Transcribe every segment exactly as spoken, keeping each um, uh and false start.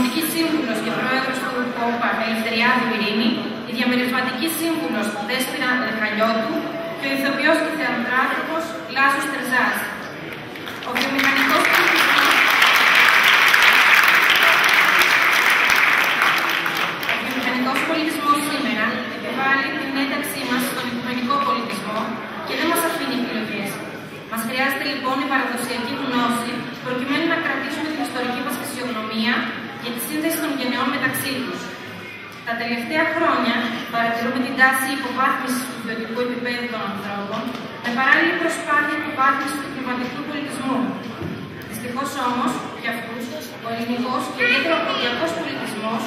Διοικητική Σύμβουλος και Πρόεδρος του ΚΟΠΑ, Ελευθεριάδου Ειρήνη, η Διαμερισματική Σύμβουλος Δέσποινα Δεκαλιώτου και ο ηθοποιός και θεατράνθρωπος Λάζος Τερζάς. Ο βιομηχανικός πολιτισμός, ο βιομηχανικός πολιτισμός σήμερα επιβάλλει την ένταξή μας στον οικουμενικό πολιτισμό και δεν μας αφήνει επιλογές. Μας χρειάζεται, λοιπόν, η παραδοσιακή γνώση προκειμένου να κρατήσουμε την ιστορική μας φυσιογνωμία για τη σύνδεση των γενεών μεταξύ τους. Τα τελευταία χρόνια παρατηρούμε την τάση υποβάθμισης του βιωτικού επίπεδου των ανθρώπων, με παράλληλη προσπάθεια υποβάθμισης του πνευματικού πολιτισμού. Δυστυχώς όμως, για αυτούς, ο ελληνικός και ιδιαίτερα ο ποντιακός πολιτισμός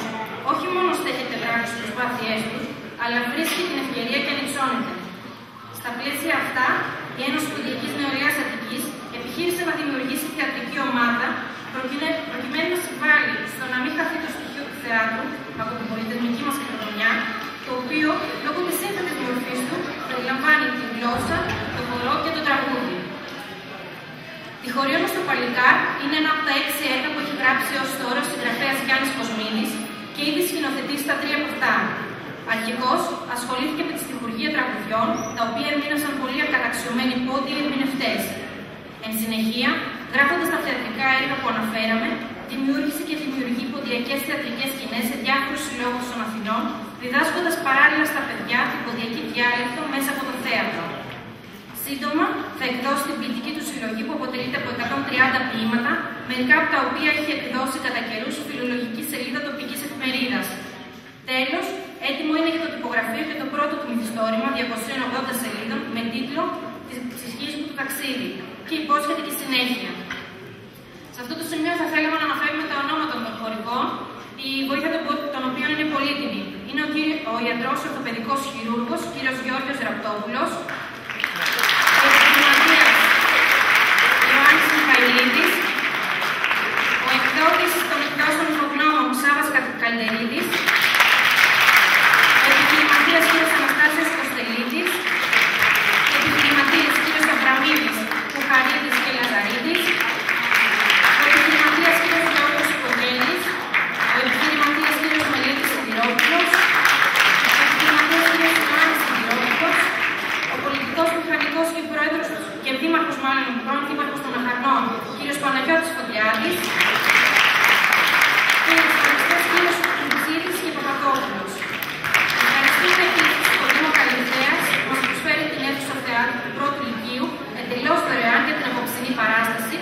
όχι μόνο στέκεται βράχος στις προσπάθειές τους, αλλά βρίσκει την ευκαιρία και ανυψώνεται. Στα πλαίσια αυτά, η Ένωση Ποντιακής Νεολαίας Αττικής επιχείρησε να δημιουργήσει θεατρική ομάδα προκεινε-, προκειμένου να συμβάλλει στο να μην χαθεί το στοιχείο του θεάτρου από την πολυτεχνική μας κληρονομιά, το οποίο, λόγω της σύνθετης μορφής του, περιλαμβάνει τη γλώσσα, το χορό και το τραγούδι. «Τη χωρία μου στο Παλικάρ» είναι ένα από τα έξι έργα που έχει γράψει ως τώρα ο συγγραφέας Γιάννης Κοσμίδης και ήδη σκηνοθετεί στα τρία από αυτά. Αρχικώς ασχολήθηκε με τη στιχουργία τραγουδιών, τα οποία έμειναν σαν πολύ ακαταξιωμένοι πόντιοι ερμηνευτές. Εν συνεχεία, γράφοντας τα θεατρικά έργα που αναφέραμε, δημιούργησε και δημιουργεί ποντιακές θεατρικές σκηνές σε διάφορους συλλόγους των Αθηνών, διδάσκοντας παράλληλα στα παιδιά την ποντιακή διάλεκτο μέσα από το θέατρο. Σύντομα, θα εκδώσει την ποιητική του συλλογή που αποτελείται από εκατόν τριάντα ποίηματα, μερικά από τα οποία έχει εκδώσει κατά καιρούς η φιλολογική σελίδα τοπικής εφημερίδας. Τέλος, έτοιμο είναι και το τυπογραφείο και το πρώτο του μυθιστόρημα διακοσίων ογδόντα σελίδων με τίτλο «Της ψυχής μου το ταξίδι» και υπόσχεται και συνέχεια. Σε αυτό το σημείο θα θέλαμε να αναφέρουμε τα ονόματα των χορηγών, η βοήθεια των πο-, των οποίων είναι πολύτιμη. Είναι ο κύρι-, ο ιατρός ορθοπαιδικός χειρούργος, κύριος Γιώργος Ραπτόπουλος, ο επιχειρηματίας Ιωάννης Μιχαηλίδης, ο εκδότης των εκδόσεων Ουφογνώμων Σάββας Κα-, Καλλιτερίδης, ο επιχειρηματίας κύριος Αναστάσιος Κοστελίδης, οι επιχειρηματίες κύριος Αβραμίδης, Κουχαρίδης και Λαζαρίδης, ο επιχειρηματίας κύριος Γιώργος Κογγέλης, ο επιχειρηματίας κύριος Μελίτης Σιδηρόπουλος, ο επιχειρηματίας κύριος Ιωάννης Σιδηρόπουλος, ο πολιτικός μηχανικός και πρόεδρος και δήμαρχος, μάλλον πρώην δήμαρχος των Αχαρνών, κύριος Παναγιώτης Φωτιάδης, και οι ασφαλιστές κύριος Κουτσίδης και Παπακόπουλος. Ευχαριστούμε επίσης το Δήμο Καλυθέας που μας προσφέρει την αίθουσα θεάτρου του πρώτου λυκείου εντελώς δωρεάν για την απόψινή παράσταση,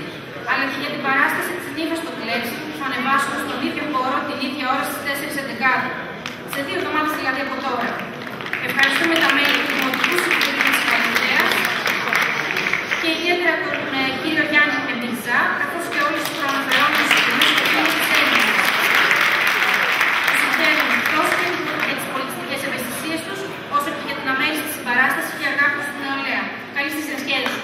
αλλά και για την παράσταση της Νύφας στο Κλέψιμο που θα ανεβάσουμε στον ίδιο χώρο την ίδια ώρα, στις τέσσερις Ενδεκάτου. Σε δύο εβδομάδες δηλαδή από τώρα. Ευχαριστούμε τα μέλη του Δημοτικού Συμβουλίου της Καλυθέας και ιδιαίτερα τον, ε, κύριο Γιάννη Εμιρζά, καθώς και όλους τους προαναφερόμενους συγγενείς και φίλους της Έλληνας, που συγχαίρουμε τόσο για την, για τις πολιτιστικές ευαισθησίες τους, όσο και για την αμέριστη συμπαράσταση και αγάπη στην νεολαία. Καλή σας διασκέδαση.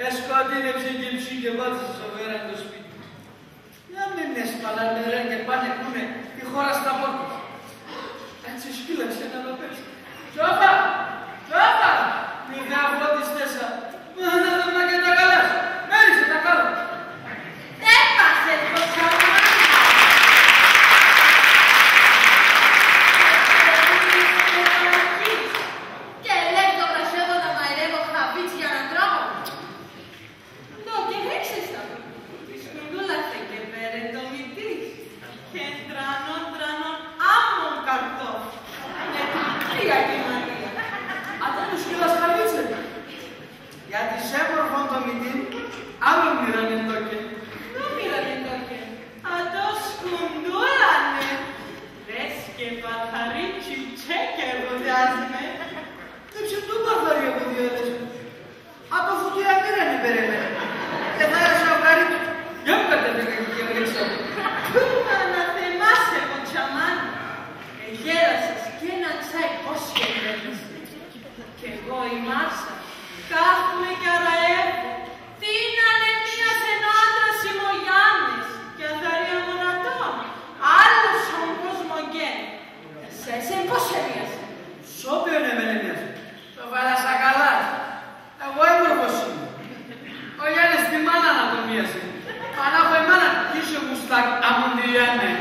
Εσκοτίνεψεν και ψήκε βάτσες σοβαρά το σπίτι. Να μεν έσπαλα νερά και πάνε κούνε τη χώρα στα πόρτα. Έτσι σκύλαξε ένα λοπέτσι. Τσόφα! Τσόφα! Μη θα φώτισε τέσσα. Μα να δω να και τα καλά σου. Μέρισε τα καλά. Έπασε το σαμάρι. Και λέει το Μάρσα, κάθουμαι κι αραεύω. Τίναν εμίασεν ο άντρας σ' ημωγιάννες, κι αταρία γονατών, άλλο σον κόσμον γκέν'. Εσέσεν πώς εμίασεν; Σ' όποιον εμ' εμίασεν; Σο Βαλασακαλάς. Εγώ έμορφος είμαι. Ο Γιάννης τη μάνα να τον μίασεν. Παρά από εμάνα, κι είσαι μουστάκ' άμον τη Γιάννη.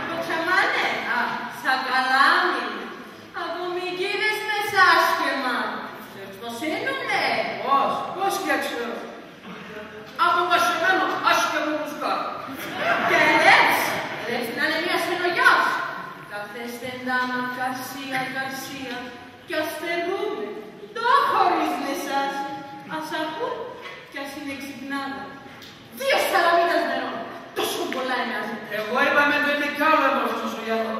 Κοτσαμάνε, α, σακαλάμι. Απομικίνες με σ' άσχεμα. Ξέρεις πώς ίνουνε; Πώς, πώς κι εξέρω. Απομασεμένον άσχεμον μουστάκ'. Και λες, λες να 'νε μίας ενογιάς. Καθέστεν, ντάμα, καρσία, καρσία, κι ας θερούμε ντο χωρίς εσάς. Ας ακούν κι ας είναι εξυπνάδα. Δύο σαλαμίτας νερόν, τόσο πολλά εμοιάζετε. Εγώ είπα με το είμαι κι άλλο έμορφος ώσον Γιάννη.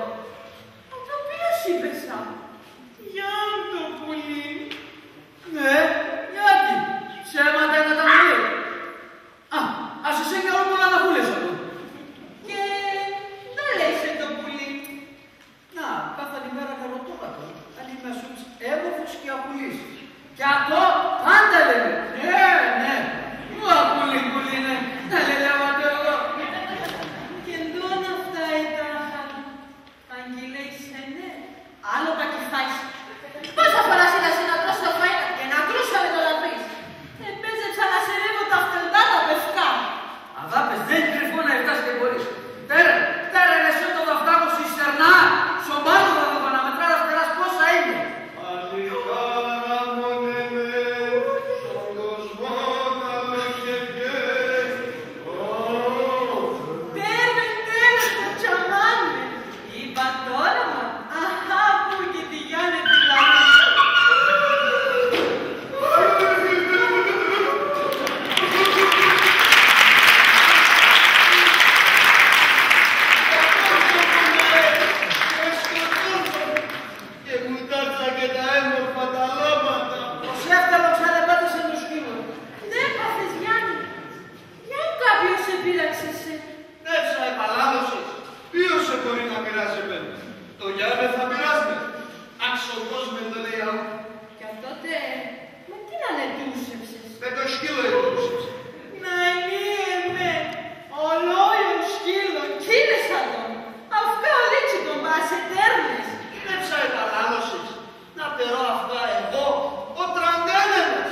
Ατο ποίος είπες, α; Γιάν' το πουλί; Ναι, γιατί, ψέματα είναι τα πουλί; Α, ας εσέν κι άλλο πολλά να πουλέσαι ατο. Και ντο λέει σε το πουλί; Να, κάθαν ημέραν ερωτώ ατο, αν είμαι ας σούνς έμορφος και απουλής. Κι ατό πάντα λέει μ', ναι, ναι, πού απουλή, πουλή, ναι, να λελεύω ατο εγώ. Και ντο ν' αυτά η τάχα. Αγγείλ' έι σε, ναι, άλλο πα 'κι φάεις. Πόσα φοράς είδα σε να τρως το φαΐν και να κρούσα με το λαμπρί σ'; Επέζεψα να σερεύω τ' αυτελτά τα πευκά. Αδάπες, δεν κρυφώ να ευτάς και μπορείς. Τέρεν, τέρεν εσόν το δαφτά 'κο σ' στερνά, σον πάγον θα δώκω να μετρά τα φτερά σ' πόσα είναι. Παλικάρα μόνε με, σον κοσμόν άλλο κεγκέν'. Ω. Τέρεν, τέρεν, κοτσαμάνε. Είπα τ' όνομαν, αχά, ακούγεται, Γιάννε, τη λαλή. Και μου τάρτσα και τα έμορφα τα λάματα. Προσεύτε, μο ξαν επέτεσεν το σκύλον. Ντ' έπαθες, Γιάννη; Γιάν' κάποιος επείραξε σε; Ντ' έψα, επαλάλωσες; Ποίος εμπορεί να πειράζ' εμέν; Το Γιάν' θα πειράζ' με; Άκ' σον κόσμον ντο λέει αούτ'. Κι ατότε με τίναν ετούσεψες; Με το σκύλον ετούσεψα. Νανί εμέ, ολόγιον σκύλον, κείλες ατον, αφκά ολίτσικον πα σ' ετέρνες. Ντ' έψα, επαλάλωσες; Να τερώ αφκά εγώ, ο τραντένενας;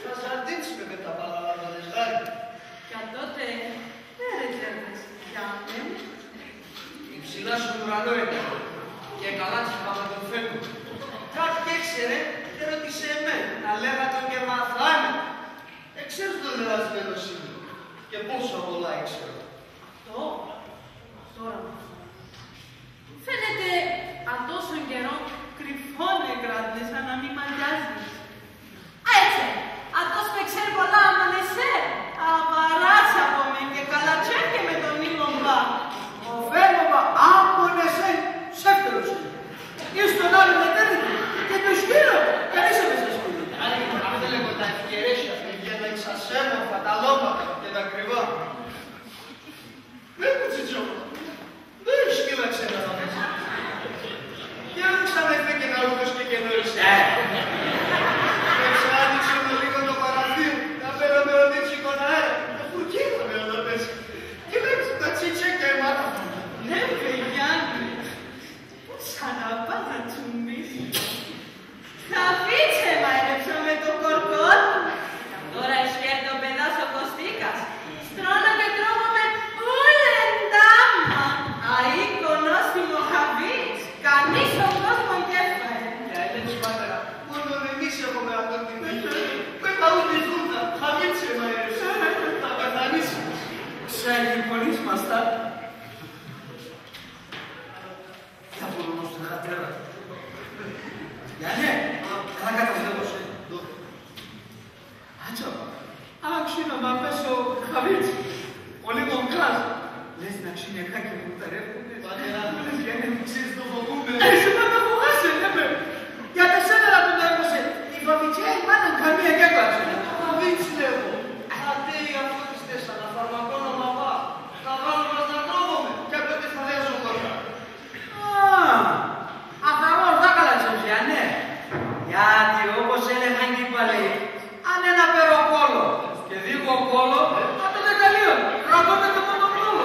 Θα ζαρντίν'ς με με τα παλαλά, το ζευγάρι. Κι ατότε, ε, ρε Γιάννη, Γιάννη μ'. Υψηλά σον ουρανόν έν', και καλά τ' παπατροφέν' μου. Κάτ' 'κ' έξερεν, ερώτησε εμέν, να λέγ' ατον και μαθάνεν. Εξέρτς ντο λελασμένος είμαι, και πόσα πολλά εξέρω. Ατό, ατώρα μαθαίνω. Φαίνεται, ατόσον καιρόν κρυφόν εκράτ'νες, σα να μη μαντζιάζ'νες. Αέτσ' έν', ατός π' εξέρ' πολλά άμον εσέν, απαράσ' απ' εμέν και καλατσέν' και με τον ήμον πα. Ο Φέρμο πα άμον εσέν, σεύτερος έν'. Ίσ' τον άλλον ετέρνεται, και το σκύλο, κανείς εμέσ' σα σκύλο. Άι, ατά λέγω τα ευκαιρέσια, παιδιά, να εξασέρνω τα λώματα και τα κρυβά. Ναι, κουτσιτσό. Ναι, σκύλα ξένα θα πες. Για να ξαναεφέκεν αούτος και κενώρισε. Ε. Και ξάνοιξον ολίγον το παραθύρ', να παίρω με ολίτσικον αέρα. Αφουρκίζαμε ολότες. Και λέει τα τσιτσέκια εμάνα. Ναι, παιδιά μ'. Πώς αναπά να τσουμίζ'. Χαβίτς εμάιρεψα με το κορκόν. Τώρα εσκέρτ' ο παιδάς ο Κωστίκας. Στρώνω και τρώγουμαι ούλεν ντάμα. Αΐκον νόστιμο χαβίτς, κανείς σον κόσμον 'κ' έφαεν. Κι αέτσ', πατέρα, μόνον εμείς έχουμε ατόν την τύχην. Πέτα ούλ' τη φούρναν, χαβίτς εμάιρεψα. Θα πεθανείς. Ξένοι πονείς μαστά. Διάφορο νόστιχ ατέρα. Γιάννε, καλά κατασβέγω σε. Άτσο, άκ'σον να μ' απέσ' ο χαβίτς, ο Λίμον Κράζ. Λες να ξυνεκά και μουρταρεύουνε. Πατέρα. Λες, Γιάννε, μη ξέρεις ντο φοβούμαι. Εσύ να τα φοβάσαι, ναι, με. Για τα σένερα που τα έμοσε, η Φαβιτσιά η μάνα μ' καμία 'κ' έκλαψεν. Χαβίτς λέγω. Ατέ οι αφορτιστές αναφαρμακώνω μαπά. Θα βάλω μας να τρώγομε, κι ατότε θα λιάζω χωρά. Α, αχαρόν ορθά καλατσεύς, Γιάννε. Όπως έλεγαν και οι παλαιοί, αν έναν παίρω κόλλο και δίγω κόλλο, ατό μεταλλείο, κρατώ με το μόνον κόλλο.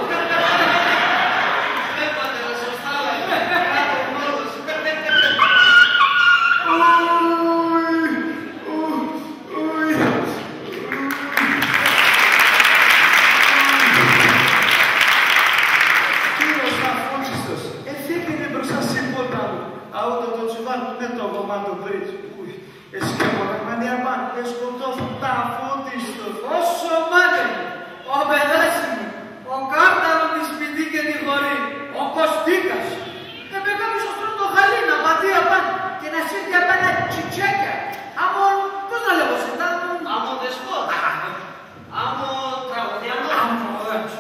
Κύριος Αφώτιστος, εθήκεται μπροστά σην πόρταν, αούτο το τσουβάν με το γαμάτο πρίτς. Ουι, εσκέπω να μανία πάν, εσκοτώθω τ' Αφώτιστο. Ω σωμάτι μου, ω παιδάτσι μου, ο κάρταλον τη σπιτί και τη χωρί, ο Κωστίκας. Εμπέκ κάποιος αστρών το χαλί, να πατεί απάν' και να σύρτει απάν' τα τσιτσέκια. Άμον, πώς να λέγω σε, τα άμον. Άμον δεσπότα. Άμον τραγωδιανός. Άμον τραγωδιανός.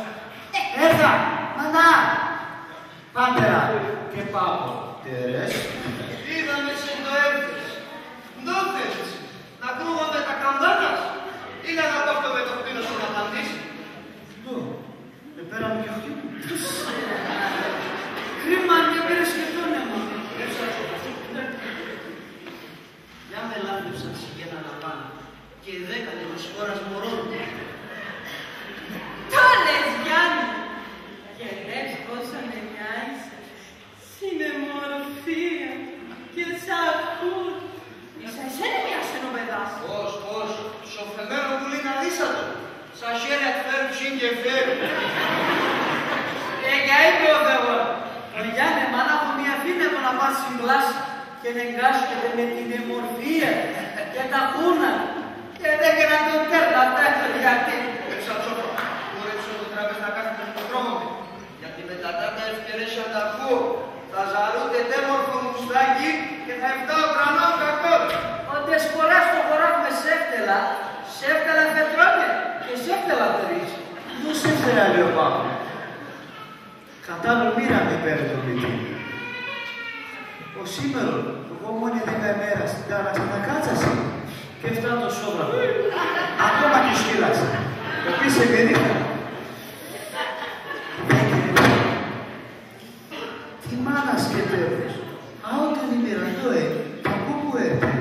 Έρθα, μανά. Πάτερα και πάπω. Τερές. Είδαμε σε ντο έρθες. Ντο θέλεις, να κρούγομε τα καμπάνας, ήλ' να κόφτομε το χτίνος σον απαντήσ'; Ντο, επέραμε και χτίνον; Κρίμα, και πήρες και τ' όνεμον. Για μ' ελάφεψαν σην γέναν απάν', και εδέκανε με σκόρας μωρόν. Τ' λες, Γιάννη; Και ελέπ'ς πόσο με νοιάζ'σε. Σην εμορφίαν και σ' ακούω. Εσά εσέναν νοιάζ'σεν ο παιδάς. Πώς, πώς, σο φεμένον πουλίν αδύσατον. Σα χέρια τ' φέρ' ψήν' και φέρ'. Ε, για είπε ο Θεός. Τον Γιάννη, μάνα, αφού μη αφήν'νε τον να πάν' σην κλάσην και να εγκάσκεται με την εμορφίαν και τα κούνα. Και εδέκ'νε ατο τέρλα, ατά έν' το γιατί. Εψαψώθα, κούρεψον το τραπέζ' να κάθεται με το δρόμο μ'. Γιατί με τ' ατά τα ευτελέσια τ' ακούω, θα ζαρούται τ' έμορφον μουστάκι και θα ευτάω τρανόν κακόν. Όντε σποράς το χωράφ' με σεύτελα, σεύτελα θα τρώνε και σεύτελα θα ρίζ'. Ντο σεύτελα, λέει ο πάπ' μ'; Κατάλλον μοίραν επέρεν το μητίν'. Οσήμερον, εγώ μόνη δέκα ημέρας τάραξα τα κάλτσας σ' και ευτάω το σόβραχον. Ακόμα και σκύλαξα. Επίσης εγκαιδίθα. Δέκα ημέρας. Τη μάνα σκετεύω. Αούτεν η μοίρα ντο έν', κακόν που έρπεν.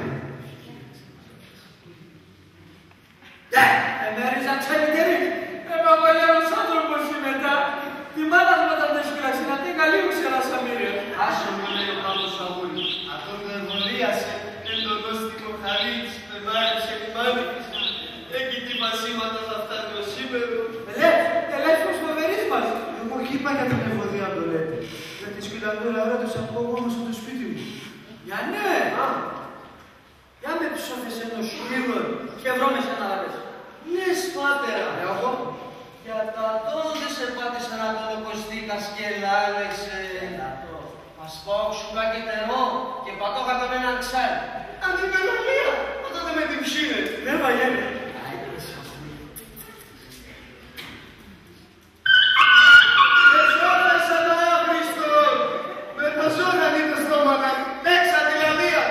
Ε, εμέριζα τσαλιτερίκ'. Ε, παπαλιάνος άνθρωπος είμαι, τα. Τη μάνα μ' όταν τ' έσκυλαξα, να τ' έκα λίγο ξερά σα μοίρια. Άσε μ', λέει ο πάπ' μ' ο Σαγούλης. Ατόν ντο εμβολίασεν, έν' το νόστιμο χαλί τ', με μάρεψεν η μάνα τ'. Έν' και τ' είπα σήματα θα ευτάν' το οσήμερον. Ελέπ'ς, ελέπ'ς πώς φοβερίζ' μας. Εγώ 'κ' είπα για την εμβολίαν ντο λέτε. Για τη σκυλαντούρα ρώτησα που εγόμασον το σπίτ' μου. Γιάννη, για με ψώθες έναν σκύλον και βρώμες αναλαβές. Λες, πατέρα; Λέω εγώ. Για τ' ατόν εσπάτισαν ατον ο Κωστίκας και ελάλεσεν. Ας πάω ξουρά και τερώ και πατώ κάτω έναν ξάρ'. Αντιμελωλία, ατότε με την ψήν'νε. Ναι, βαγένε. Εσώθεσαν τ' άχρηστον! Με τα ζώα είναι στόματα, έξα τη λαλία!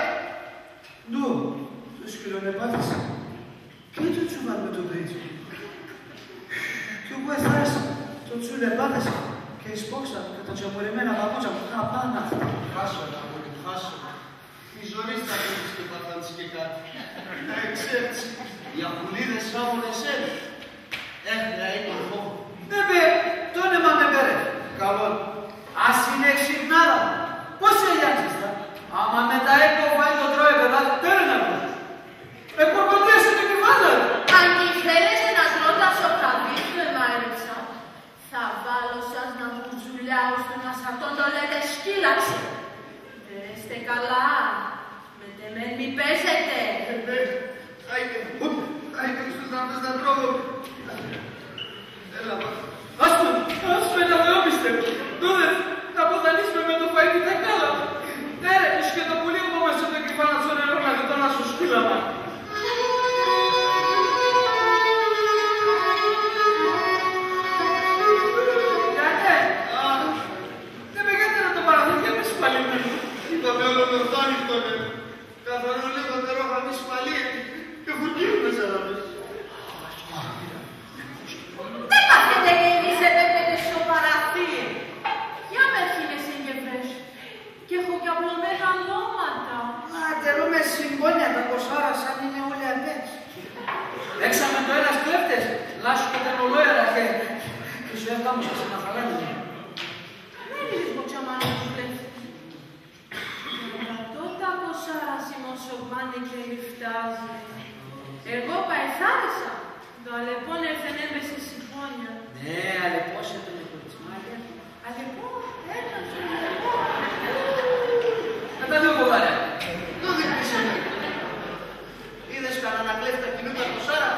Ντο, το σκύλον επάθεσεν; Και το τσουβάν με το πρίτς'; Κι εγώ εθάρρεσα, το τσούλ' επάθεσεν και εσπώξα τα τσαμουρεμένα παπούτσια μ' απάν' ατά. Χάσον, αγούρι μ', χάσον. Τη ζωρί σ' θα πούτ'ς και παθάντς και κάτι. Να εξέρτς, οι αχουλίδες σ' άμον εσέν έχ'νε αΐκον φόβον. Έμπαι, τ' όνεμαν με παίρεν. Καλόν. Ας είναι εξυπνάδα. Πώς ελιάντς εστα; Άμα με τ' αΐκον φαΐν το τρώει, παιδά, τέρεν να πουν. Εκορκωτίασεν το κεφάλ' ατ'. Αν κι θέλεσεν να τρών' τα σοκραβίτς' που εμάρεψα, θα βάλω σας να γουρτζουλιάουστον ας ατόν ντο λέτε σκύλαξεν. Δέστε καλά, με τ' εμέν μη παίζετε. Άιντε, άιντε, στου να πες να τρώγω. Έλα, πα. Άστον, άστον, είναι αδεόπιστευτον. Ντο δες, θα αποθανείς με με το φαΐν και τα κάλατα. Τέρεν, και το πουλί μ' έμασεν το κεφάλ' ατ' σον ελαιόν ατό να σο σκύλαμα. Γιάννε, ντο γένεται το παραθύρ' για μη σπαλί μ'; Είπαμε, όλον ορθά νύχτωνε. Καθαρόν λίγο τερό χαμί σπαλί, και φουρκίν' με ζαράτες. Ντ' έπαθετε και Λάσκεται ολόιερα και, και σου έκαμε σε να χαλάνε. Δεν είδες, κοτσαμάν, το κλέφτη; Κι ατό τα κοσσάρα σιμώσ' σο μπάνι και λιφτάζει. Εγώ πα εθάρεσα, το αλεπόν έρθεν έμπεσεν σην πόνιαν. Ναι, αλεπός έτον, κορίτσι μ', μάγια. Αλεπόν, έτον, αλεπόν. Να τα δω εγώ, γαρέ. Ντο δείχνεις εμένα; Είδες κανέναν κλέφτα κεινού τα κοσσάρα;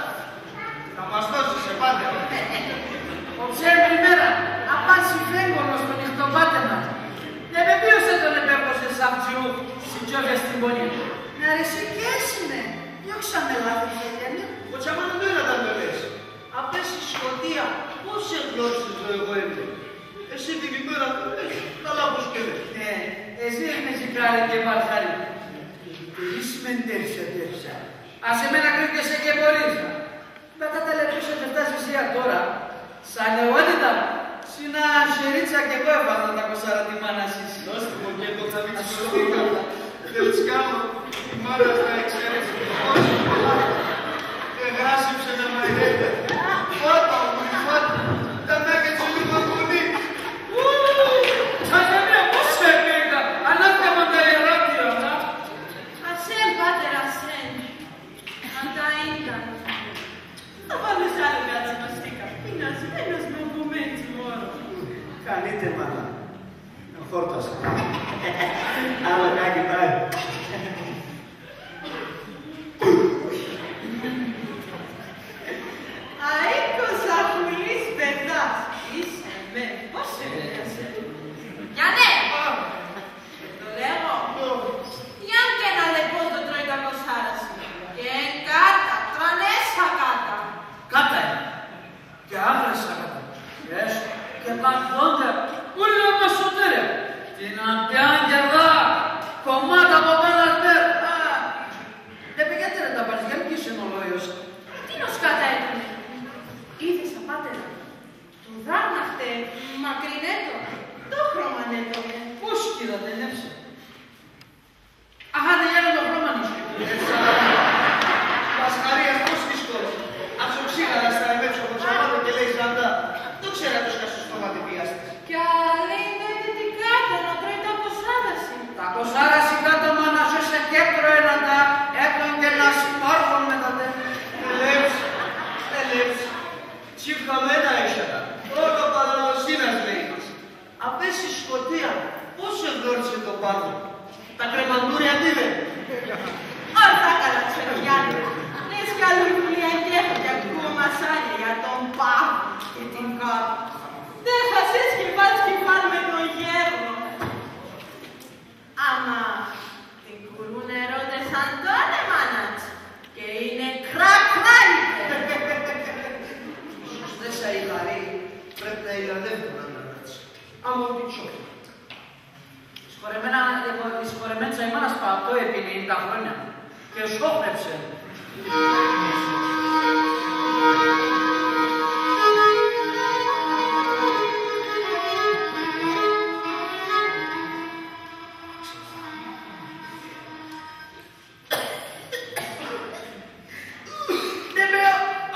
Θα μας δώσεις, ε, πάτερ; Οψέ ευρυμέραν, απάν' σην Φέγγον, σον νυχτοπάτεμαν. Επ' ποίος έτον επέπλωσεν σ' αχτζιούχ' σην τσιόφιαν σην πόνιαν; Ναρεσί κι έσ'νε, διώξαμε λάθος, Ελένη. Κοτσαμάν, ντο είναι ατά ντο λες; Απέσ' σην σκοτίαν πώς εγλώρισα ντο εγώ έμ'νεν; Εσύ την ημέραν ντο λες, καλά πώς και λες. Ε, εσύ έχ'νε ζυγάρι και μαρχάρι. Τερίσ' με ντ' έρθσα, ντ' έρθσα. Ας εμέν ακρίβκεσαι και πορίζ'. Μετά τα λεπτούς ατ' εφτάσεις εσύ ατώρα, σ' ανεότητα, σ' ένα χερίτσ' κι εγώ εβάζα τα κοσσάρα τη μάνα σης. Νόστιμο και το χαμίτσ'. Θέλεις κι άλλο; Η μάνα σ' τα εξαίρεψε και πόσα πολλά. Εγράσεψεν τα μαϊρέδια. Φάτα, γουρι, φάτα. Τα μάγια σ' λίγο κονί. Ου, Σαλεμία, πώς σε έπαιρκα. Ανάθεμα τα ιερά τ' όντα. Ας έν', πάτερ, ας έν'. Ατά ήτανε. Θα βάλω σ' άλλο κάτι μαστίκα. Πεινασμένος με, απομέν'ς μωρό. Καλείται, μάνα. Εχόρτασα. Άλλο κάκι πάει. Αΐκος αχουλής πετάς. Είσαι με, πώς σε μοιάζε. Γιάννε! Και το λέγω. Γιάν' και να λεπός ντο τρώει τα κοσσάρα σ'. Και έν' κάτα, τρανέσσα κάτα. Κάτα έν'. Και άκρας σ' ακάτα. Έσ', και πα δόντα, ούλα μασοτέρια. Τιναντεάν και δά, κομμάτα από πέρα, τέρια. Επεγέτερε τα πα, γιάν' 'κ' ήσεν ολόιος. Τίνος κάτα έτανε; Είδες, α, πάτερ, το δάρν' αχτέ, μακρινέτον, ντο χρώμαν έτονε; Πώς, κυρά, τ' ενέψα; Αχά, ατελειώνεν το χρώμαν ίσον. Μασχαρίας, πώς μη σκός. Ας οξύγαλα σ' θα εμέψω, κοτσαμάν, και λέει σ' ατά. Ντο ξέρ' ατός κα σο στόμα τ' επίαστες. Κι λέει ντο έτον την κάτον, να τρώει τα κοσσάρα σ'. Τα κοσσάρα σ' η κάτον, μάνα σ', εσέν' 'κ' έτρωεν ατα, έτον και να σπάρδον με τα τέρια. Ελέπ'ς, ελέπ'ς. Τσίφκαλο έν' αίσ' ατα. Όλο παλαλοσύνας λέει μας. Απέσ' σην σκοτίαν πώς εγλώρισε το πάδον; Τα κρεμαντούρια ντ' είδεν; Ορθά καλά, ξενογιάννη. Λες κι άλλο δουλείαν 'κ' έχω κι ακούω μασάλια για τον πάγον και την κάτον. Ντ' έχασες και βάλτς και βάλ' με το γέρον. Άμα την κουρούν ερώτες ατόν, ε, μάνα τ'ς, και είναι κρά-κρά, είπε. Ίσως, δέσσα, η γαρή πρέπ' να ηρανεύ' τον άντρα τ'ς. Άμον την τσιόφιαν. Η συγχωρεμένα, η συγχωρεμέντσα η μάνα σ' πα ατό έπινεν τα χρόνια. Και εσώχνεψεν. Ναι, με,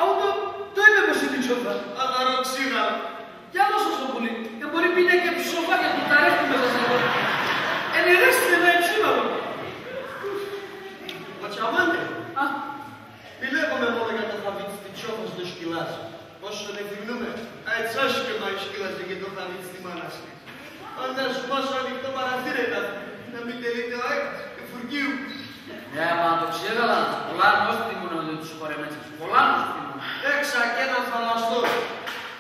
αούτο ντο έπαιμες σην τσιόφιαν; Αδαρό ξύγαλα. Για δώσ' ας το πουλί. Εμπορεί πίνε και ψοφάκια που ταρέχτουμες ας ατό. Ενερέσθεν να εψύγαλον. Κοτσαμάν, ε; Α. Μη λέγομε μόνον για το χαβίτσ' τη τσιόφας ντο σκυλάζ'. Όσον εθυμνούμαι, αετσά σκεμά εσκύλαζεν και το χαβίτσ' τη μάνας. Φαντάσου, μάσ' σο ανοιχτό παραθύρ' έν' ατά, να μη τελείται ο αέρας, εφουρκίουμαι. Ναι, άμα το ξύγαλα, πολλά νόστιμον έτον τη συγχωρεμέντσας. Πολλά νόστιμον. Έξα κι έναν θαυμαστόν.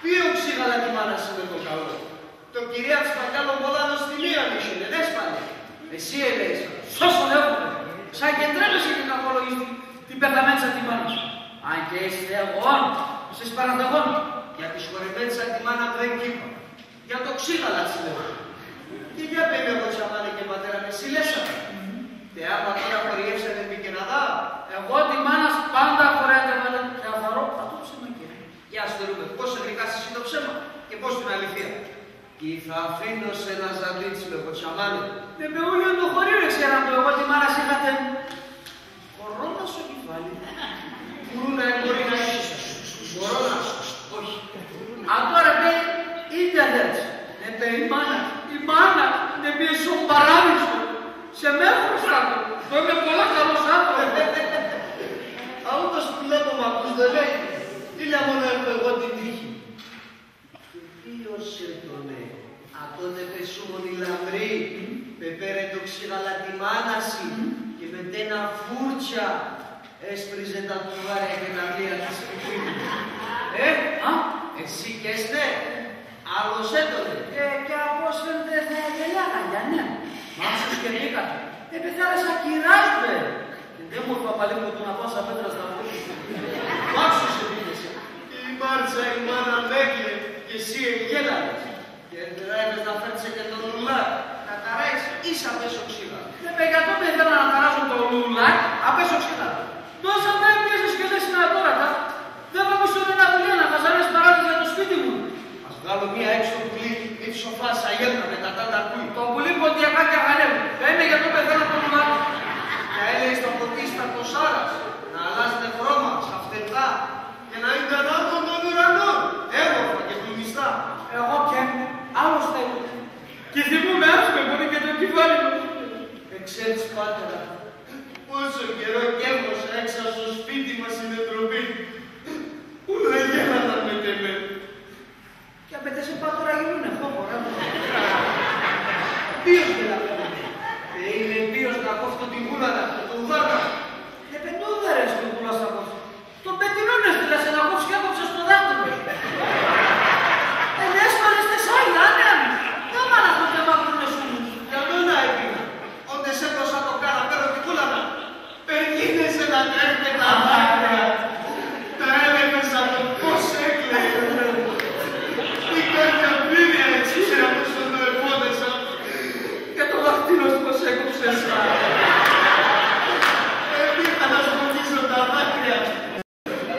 Ποίον ξύγαλα τη μάνα σ' με το καλόν. Το κυρία τ'ς πα κι άλλο πολλά νοστιμία μίσινεν, έσπανε. Εσύ ελέεις, σ' όν σον εύκολα. Σα 'κ' εντρέπεσαι και κακολογείς τη, την πεθαμέντσαν τη μάνα σ'. Αν και εις Θεόν, σε παραθεώ. Για τη συγχωρεμέντσαν τη μάνα μ' δεν 'κ' είπα. Για το ξύγαλα τ'ς λέω. Και για πέει με, κοτσαμάν, ε, και πατέρα μ', εσύ λες ατα; Τε άμα τώρα χωριεύσανε μη και να δά. Εγώ τη μάνα σ' πάντα χωρέατευα, και θα ρώ ατό ψέμα, κυρά. Για ας το δούμε, πώς εγλυκάς εσύ το ψέμα και πώς την αληθείαν. Κι θα αφήνω σε να ζαλίτ'ς με, κοτσαμάν, ε. Με πεούλιον το χωρίον εξέραν ντο, εγώ τη μάνα σ' είχατεν. Κορώνα σο κεφάλι. Κουρούνα εμπορεί να έχεις. Κορώνα. Εσούμον η λαμπρή, π' επέρεν το ξύγαλα τη μάνα σ', και με τ' ένα φούρτσα έσπριζε τα τουβάρια και τα πλοία τη σπιτί μ'. Ε, α, εσύ 'κ' έστεν; Άλλος έτονε. Ε, και απόστεν τε θα γελάγα, για ναι. Μ' άκουσες και πήκα. Επεθάρες ακυράζ' με. Και ντ' έμορφα παλί μ' έτον απάν' σα πέτρας τα φώκια. Μ' άκουσες και πήκες. Η Μάρτσα η μάνα μ' έκλαιεν και εσύ εγέλαγες. Και έτρεψες να φέρτς και το λουλά. Να ταράεις, ίσα απέσ' σο ξύλα. Ε, παι, για ντο πεθαίνα να ταράζω το λουλά απέσ' σο ξύλα; Ντο σ' ατά έπιασες και λες με ατώρα; Ντ' έβαμες σον έναν πουλίν να χαζεύει παράδες για το σπίτ' μ'; Ας βγάλω μία έξ' σο πουλί, μη τη σοφά σ' αγέλ' να πετά' τα τ' ακούει. Το πουλί ποντιακά κι αχανεύει. Πέει με για ντο πεθαίνα το λουλά. Και αέλεες το ποτίν σ' τα κοσσάρας, να αλλάζ'νε χρώμα σ' ευτελτά, και να ίντ' ανάμον τον ουρανόν, έμορφα και χλουμιστά. Εγώ 'κ' έμ'νε, άλλος θα έτονε. Κι θυμούμαι, άφ'νε μωρή, και το κεφάλι μ'. Εξέρτς, πατέρα, πόσο καιρόν 'κ' έβγωσα έξ' ας σο σπίτ' μας σην ντροπήν, ούλα εγέλαγαν μετ' εμέν. Κι απαιτέσαι, πατώρα, γελούνε, χώχορα. Ποίος γελά; Πέει με ποίος να κόφτω τη γούλα σ', το ουδάν σ'; Ε, παι, ντο ουδάν σ' και γούλα σ' θα κόφτω; Τον πετεινόν έστειλα σε να κόφτς κι έκοψες το δάχτυλον σ'. Ελέες μ', αρέστες, σ' άλ' άν' έν'. Ντο μαναχόν 'κ' εμάκρυνες ούλους; Για ντο να επίνα; Όντε σ' έδωσα το κάλα, παίρω τη γούλα σ'; Εγίνεσαι να τρέχ'νε τα δάκρυα. Τα έλεες ατο πώς έκλαιεν. Η κάρδια μ' πίνει αεξία, ατό σ' ατό επώδεσα. Και το δάχτυλον σ' πώς έκοψες. Εποίχα να σκονίζω τα δάκρυα.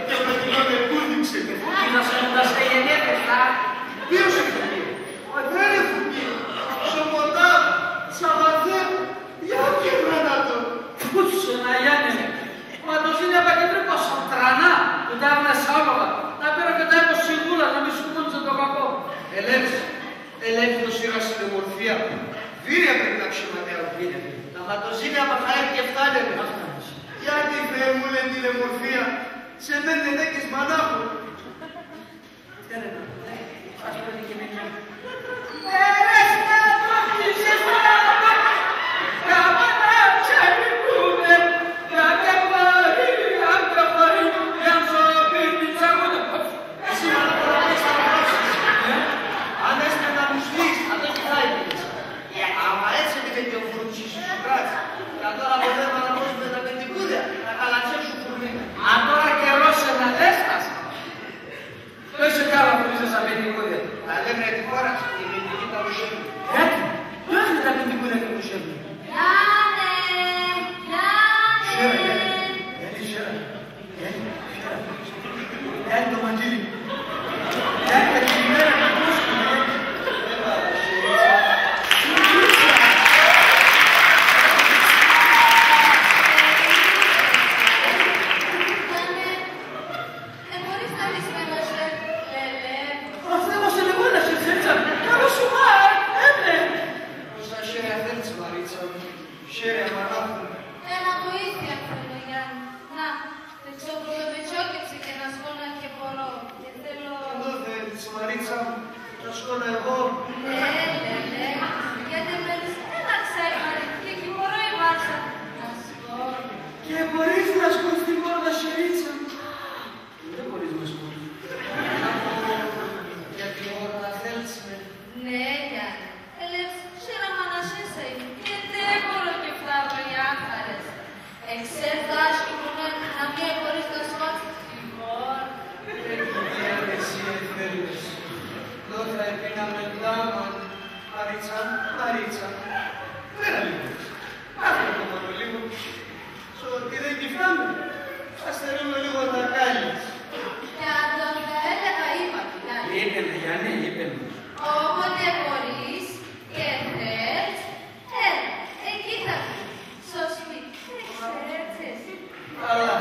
Και με τ' ούλον επούληξεν. Έτοιμασαν ούλα σ' εγενέθες, α; Ποίος εφουγεί; Ατά εφουγεί. Σο ποτάμ', σα μαθαίν', για κι έβραν ατο. Πού σ' έν', Γιάννη; Μα το ζήλιαμα και τρύπα σ' ατρανά, που τ' έβρες άλογα. Να παίρω και τ' έβω σην γούλαν, να μη σ' κουμούντζεν το κακόν. Ελέπ'ς, ελέπ'ς ντο σύρας σην εμορφίαν; Βύρια παίρν'νε τα ξήματα, βύρια. Ατά το ζήλιαμα χαέν' 'κ' εφτάν'νε με. Ατά το ζήλιαμα. Για τη, Θεέ μ', ούλεν, την εμορφίαν, σ' εμέν 'νέκες μανάχον. Τέρεν, ας πέει και μίν'. Περάστε, ατρόφιζες, παραπάνω. Γαμάτα, ξενικούμε. Για τε χωρί, για τε χωρί, για σο σπίτ' μ' τσακούται. Εσύ, μάνα, τώρα πες θα γράψεις. Ε; Αν έστεν να μουσλείς, ατό 'κι θα εποίν'νες. Άμα έτσι έτεινε και ο φρούρτς σ' σο κράτς', κι ατώρα πονέμα να δώσουμε τα πεντηκούδια, να καλατσεύσουν φουρνί'. Ατώρα καιρός έν' να λες τας; Πες σε κι άλλα, φουρνίζεσαι πεντηκούδια. Αλεύρ' αέν' τη χώρα σ', η μυντική παρουσεύει. Έν', πού έν' τα πεντηκούδια και παρουσεύει; Γιάννε, Γιάννε. Χαίρε, Γιάννε. Γιάννη, χαίρε. Γιάννη, χαίρε. Γιάννη, το μαντίλι. Γιάννη, τα κειμημένα, τα πρόσωπα, Γιάννη. Γιάννε, ε, μπορείς να δεις με το σεφ, λελέ; Αχ, Θεέ μ', σε λεγόν, Σερτσα, καλός σου, μάε, έν'. Πόσα χέρια θέλτς, Μαρίτσα μ'; Χέρια μανάχον. Έναν βοήθειαν θέλω, Γιάννη. Να, το εξώπροπον μ' ετσόκεψεν και 'νασχώνα 'κ' εποροώ. Και θέλω... Ντο θέλτς, Μαρίτσα μ'; 'Νασχώνα εγώ; Ναι, λελέ. Γιατί μένεις ένα ξάι, Μαρίτσα, και 'κι εποροώ η Μάρτσα. 'Νασχώνα. Και εποροείς 'νασχώντς τη γόρδα, Σερτσα μ'; Ντο εποροείς 'νασχώντς; Για τη γόρδα θέλτς με; Ναι, Γιάννη. Ελέπ'ς, χέρια μαναχές αΐν'νε, και τ' εποροώ κι ευτάγω οι άχαρες. Εξέρτς, δάσκ' μ', να μη εποροείς 'νασχώντς τη γόρδα. Ρε κηδεία μ', εσύ εθέλεσαι. Ντο θα εποίν'ναμε τ' άμαν, Μαρίτσα μ', Μαρίτσα μ'; Μη ραλεμέν'ς. Άφ'νε το μωρό λίγο. Σο τιδέν 'κι ευτάμε, ας θερούμε λίγο τα κάλλια σ'. Κι αν ντο θα έλεγα, είπα, Κυλάκη. Είπεν, Γιάννη, είπεν. Όποτε εποροείς και θέλτς, έλα, εκεί θα μείνεις. Σο σπίτ', εξέρτς εσύ. Καλά,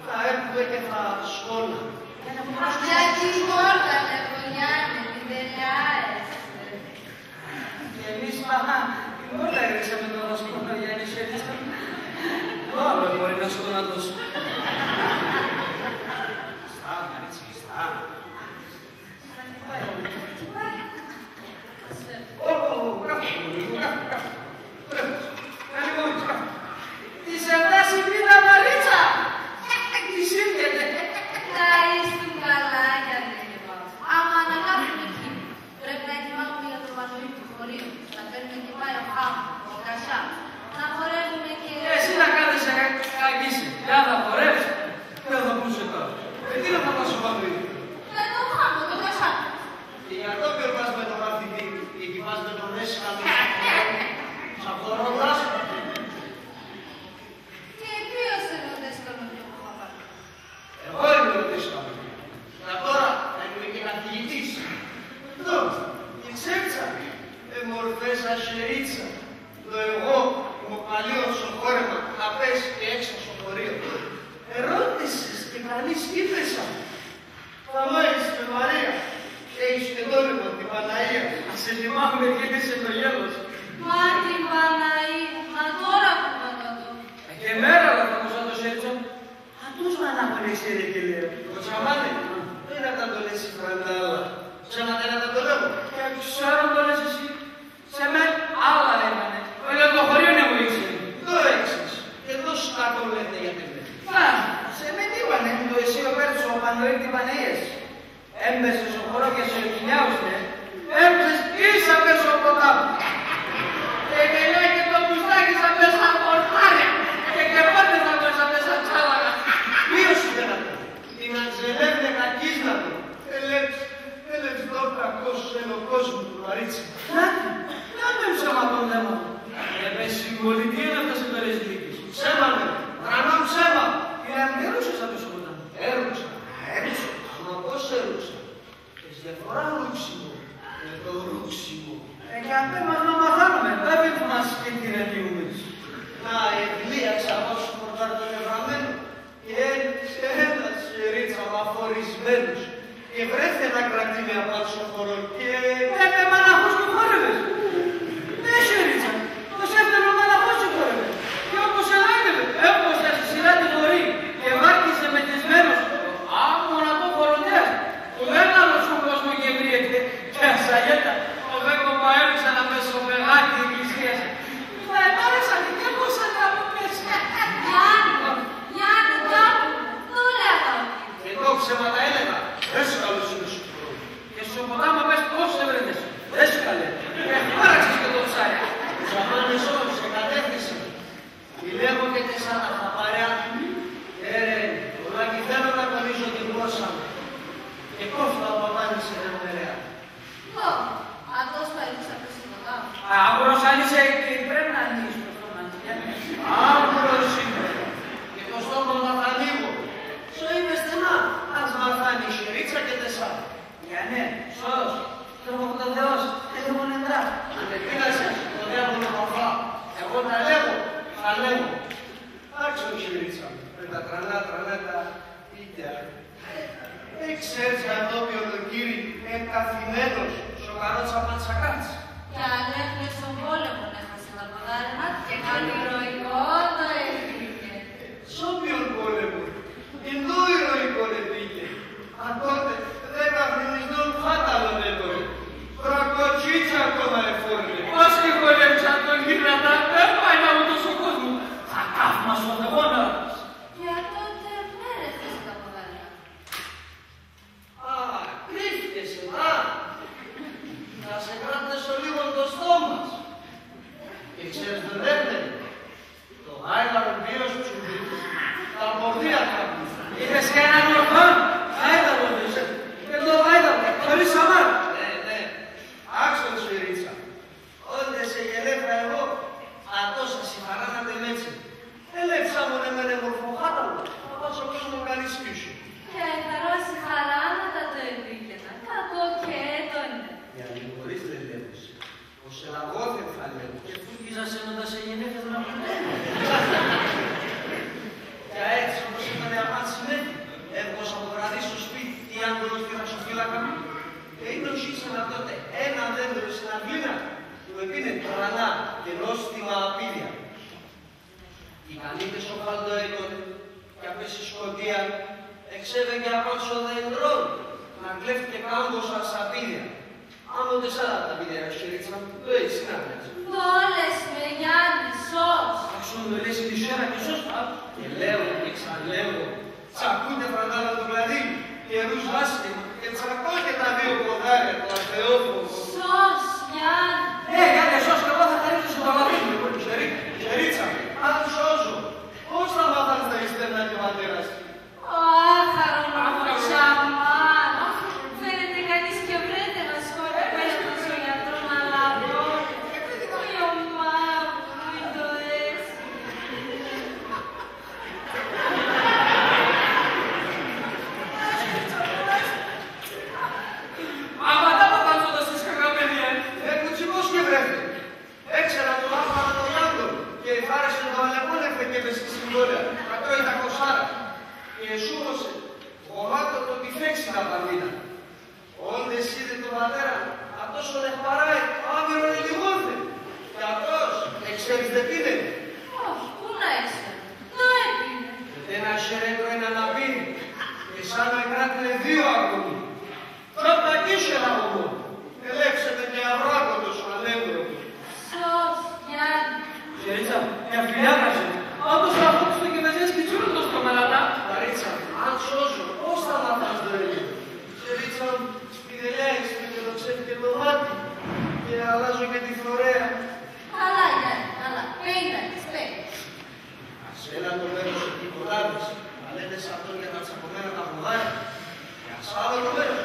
θα έρθουμε και θα 'νασχώνα. Για τη γόρδα, λέγω, Γιάννη, μη ντελάεσαι. Κι εμείς, μαμά, την πόρτα έριξαμε, τον 'νασχώνα, Γιάννη, Σερτσα μ'. Ω, με μωρή 'νασχώνα ντος. Κλειστά, Μαρίτσα, κλειστά. Ω, ω, ω, Θα χορεύεις. Πού θα πούσω τώρα? Ε, τι να θα πάσω παντού. Δεν το χάνω, το κασάκι. Και για το πέρα πας με το μαθητή, εκεί πας με το δέσκαλο. Σαν χορό, Τάσο. Και ποιος είναι ο δέσκαλος του Παπαπάνου; Εγώ είμαι ο δέσκαλος. Μα τώρα θα είμαι και καθηγητής. Ντο, και ξέρτσα, ε, μορφές αχερίτσα. Ντο, εγώ, μ' οπαλίον σο χόρεμα, απέσ' και έξ' σο χωρίον. Ερώτησες και κανείς, είπες σα. Θαμά είσαι, Μαρία, έχεις και το όνομα, την Παναΐα. Ας σε θυμάμαι, γέλησε το γέλος. Μα την Παναΐα, μα τώρα που πατώ το. Ε, και μέρα, αλλά θα μου σ' ατό χέρτσα. Ατός μανάχον εξέρ' και λέει. Ο Τσαμάνε, ντο είναι ατά ντο λες εσύ, Φραντάλα; Ψέματα είναι ατά ντο λέγω; Και ξέρω ντο λες εσύ. Σ' εμέν άλλα λέγανε. Όλο το χωρίον εμ' εξέρ'. Ντο έξερες; Και ντο σκατόν λέγ'νε για τ' εμέν; Μα, σ' εμέν είπανε ντο εσύ επέρτς σο Παντελή την Παναΐαν. Έμπεσες σο χορόν και σε κυλιάουσε, έπεσες ίσα απέσ' σο ποτάμ'. Και γελάει και το μουστάκι σ' απέσ' σα χορτάρια. Και κεφώται σ' απέσ' σα τσάλαγα. Ποίος ήτεν ατό; Την Αντζελέν, την Ακίσνατον. Ελέπ'ς, ελέπ'ς ντο κακός έν' ο κόσμος, μωρίτσα. Νάτι, νάτι, ψέμα τον έμαθα. Ε, πες, σην πολιτείαν έφτασεν το ρεζιλίκι σ'. Ψέμα, ναι, τρανόν ψέμα. Ε, αν δεν ρούξες απέσ' σο ποτάμ'; Έρουξα, έρουξα. Άμα πώς έρουξα; Έχεις διαφορά ρούξιμο με το ρούξιμο. Ε, και απέ' μας να μαθάνουμε, δεν θα μας και τυραννιούμες. Να, η Αγγλία ξαπάτ' σο χορτάρ' τον εβραμένον. Και έν', και έναν, αχερίτσα μ', αφορισμένος. Και ευρέθεν να κρατεί με απάν' σο χορόν και... Ε, με μαναχός και χόρευες; Ναι, αχερίτσα, το σ' έφτανε ο μαναχός και χόρευε. Και όπως εγάινευε, έποσες ση σειρά τη χωρί, και βάρκιζε μεθυσμένος. Άμον ατό χοροντέας, που δεν άλλο σον κόσμον 'κ' ευρήκεται, και ασαγέτα, ο Βέκο πα έρουξαν απέσ' σο πεγά' τη εκκλησίας. Μα εμάρασαν και πώς θα τα πες. Γιάννη, Γιάννη, ντο άκουνα, ντο λέγανε; Ντο, ψέματα έλεγα; Δέσκαλος είναι σο χορόν. Και σο ποτάμ' απέσ' πώς ευρέθες, δέσκαλε; Εμάραξες και το ψάρι. Σαμάν εσόν, σε κατέθεσε. Τη λέγω και τ' εσάν ατά παρέα. Ε, ρε, ολά 'κι θέλω να τονίζω την γλώσσα μ'. Και κόφτω απ' απάν' τη σεν μερέαν. Ω, ατός πα έρουξαν απέσ' σο ποτάμ'; Άκουρος αν είσαι, και πρέπ' να ανοίγεις το στόμα σ'. Άκουρος είμαι. Και το στόμα μ' θα ανοίγω. Σο είπες στενά, ας μαθάνει η αχερίτσα και τ' εσάν. Γιάννε, σώος, τρόπον το Θεός, ελέγχον εντρά. Ανεπίνασες, το διάβολο θα φάω. Εγώ τα λέγω, θα λέγω. Άκ'σον, αχερίτσα μ', με τα τρανά, τρανά τα πίτια. Εξέρτς για ντόπιον ο Κύρι' εκαθημένος σο καρότσ' απάν' σ' ακάτ'ς; Κι αν έχ'νε σον πόλεμον έχασεν τα ποδάρια ατ', και καν ηρωικόν ντο εποίκεν. Σ' όποιον πόλεμον; Ντο ηρωικόν εποίκεν; Ατότε, δέκα χρονών, χάταλον έτον. Κρακοτσίτσα 'κ' ατό να εφόρ'νε. Πώς και χορεύ'ς ατόν, γυναίκα, δεν πάει να ουτός ο κόσμος. Θα κάθουμας σον δαιμόνιον. Και ατότε μ' έρεθες τα ποδάρια. Α, κρύφκεσαι, α; Θα σε κράτ'σω ολίγον το στόμα σ'. Και ξέρεις ντο λέγ'νε; Το γάιδαρο ποίος ψουμπεί, τα πορτία κάπνιζε. Είπες και έναν ορθόν; Γάιδαρο, λες. Και το γάιδαρο, χωρίς σαμάρ'. Ναι, ναι. Άκ'σον, αχερίτσα μ'. Όντε σε εγελεύρα εγώ, ατός ας η χαρά να τ' εμέτσεν. Ελέπ'ς άμον εμέν εμορφόν χάταλον, απάν' σον κόσμον κανείς 'κ' ίσον. Και εθαρρώ ας η χαρά να τ' ατό εποίκεν, κακό 'κ' έτονεν. Μη λιγορείς, λελεύω σε. Οσελαγώθεν θα λέγω, και φούκιζα σεν όντα σε εγελεύες να χορεύεις. Κι αέτσ', όπως έτονεν απάν' σην Εύη, έβγοσα από βραδύ σο σπίτ', τιάν τον οχυρασοφύλακα μ'. Και ίνος ήσεν ατότε έναν δέντρον σην αυλήν ατ', που επίνεν τρανά και νόστιμα απίδια. Κι κανείς σο χαλτόν έτον, κι απέσ' ση σκοτία εξέβεν και απάν' σο δέντρον, να κλέφτ' και κάμποσα σαπίδια. Άμον τ' εσάλ' ατά πηδία, αχερίτσα μ', ντο έσ'νε να λες; Ντο λες με, Γιάννη, σώος; Άκ'σον ντο λέει σην Εσσέρα και σώστα. Και λέγω και ξαλέγω, τσακούται, Φραντάλα, το κλαδί, και ρούζ' άσχεμα, και τσακώ και τα δύο ποδάρια του, ατεόφοβο. Σώος, Γιάννη. Ε, Γιάννη, σώος, κι εγώ θα χαρίζω σο καλαμάρι μ'. Χερί-, χερίτσα μ', αν σώζω, πώς θα μαθάν'ς τα ύστερνα και Καπανίνα. Όντε σ' είδε τον πατέρα, ατόσον εχπαράει, το άμερον ελιγώθεν. Και ατός, εξέρεις ντ' εποίνεν; Όχι, πού να ήξερ', ντο εποίνεν; Έτεν αχαίρ' έτρωεν αναπίν', εσάν εγκράτεινε δύο ακόμη. Κι όταν 'κ' έσ̆εν αγωγόν, ελέπ'ς ατεν και αυράκοτος, αλέγκροτος. Σως, Γιάννη. Χερίτσα μ', μια φιλιά θα σ' έν'. Ατός θα φώτιζ' το κεφεζέν σ' κι τσιούρ' ατο στομαλατά. Μαρίτσα μ', αν σώζω, πώς θα μάθ' ας ντο έν'. Χερίτσα μ', ιδελέεις με και το ξέφ' και το μάτι, και αλλάζω και τη φορέα. Καλά, Γιάννη, καλά. Πέει, Γιάννη, πέει. Ας έναν το μέρος εκεί κολλάδες, θα λέτε σ' ατόν για τα τσακωμένα τα ποδάρια. Και ας άλλο το μέρος,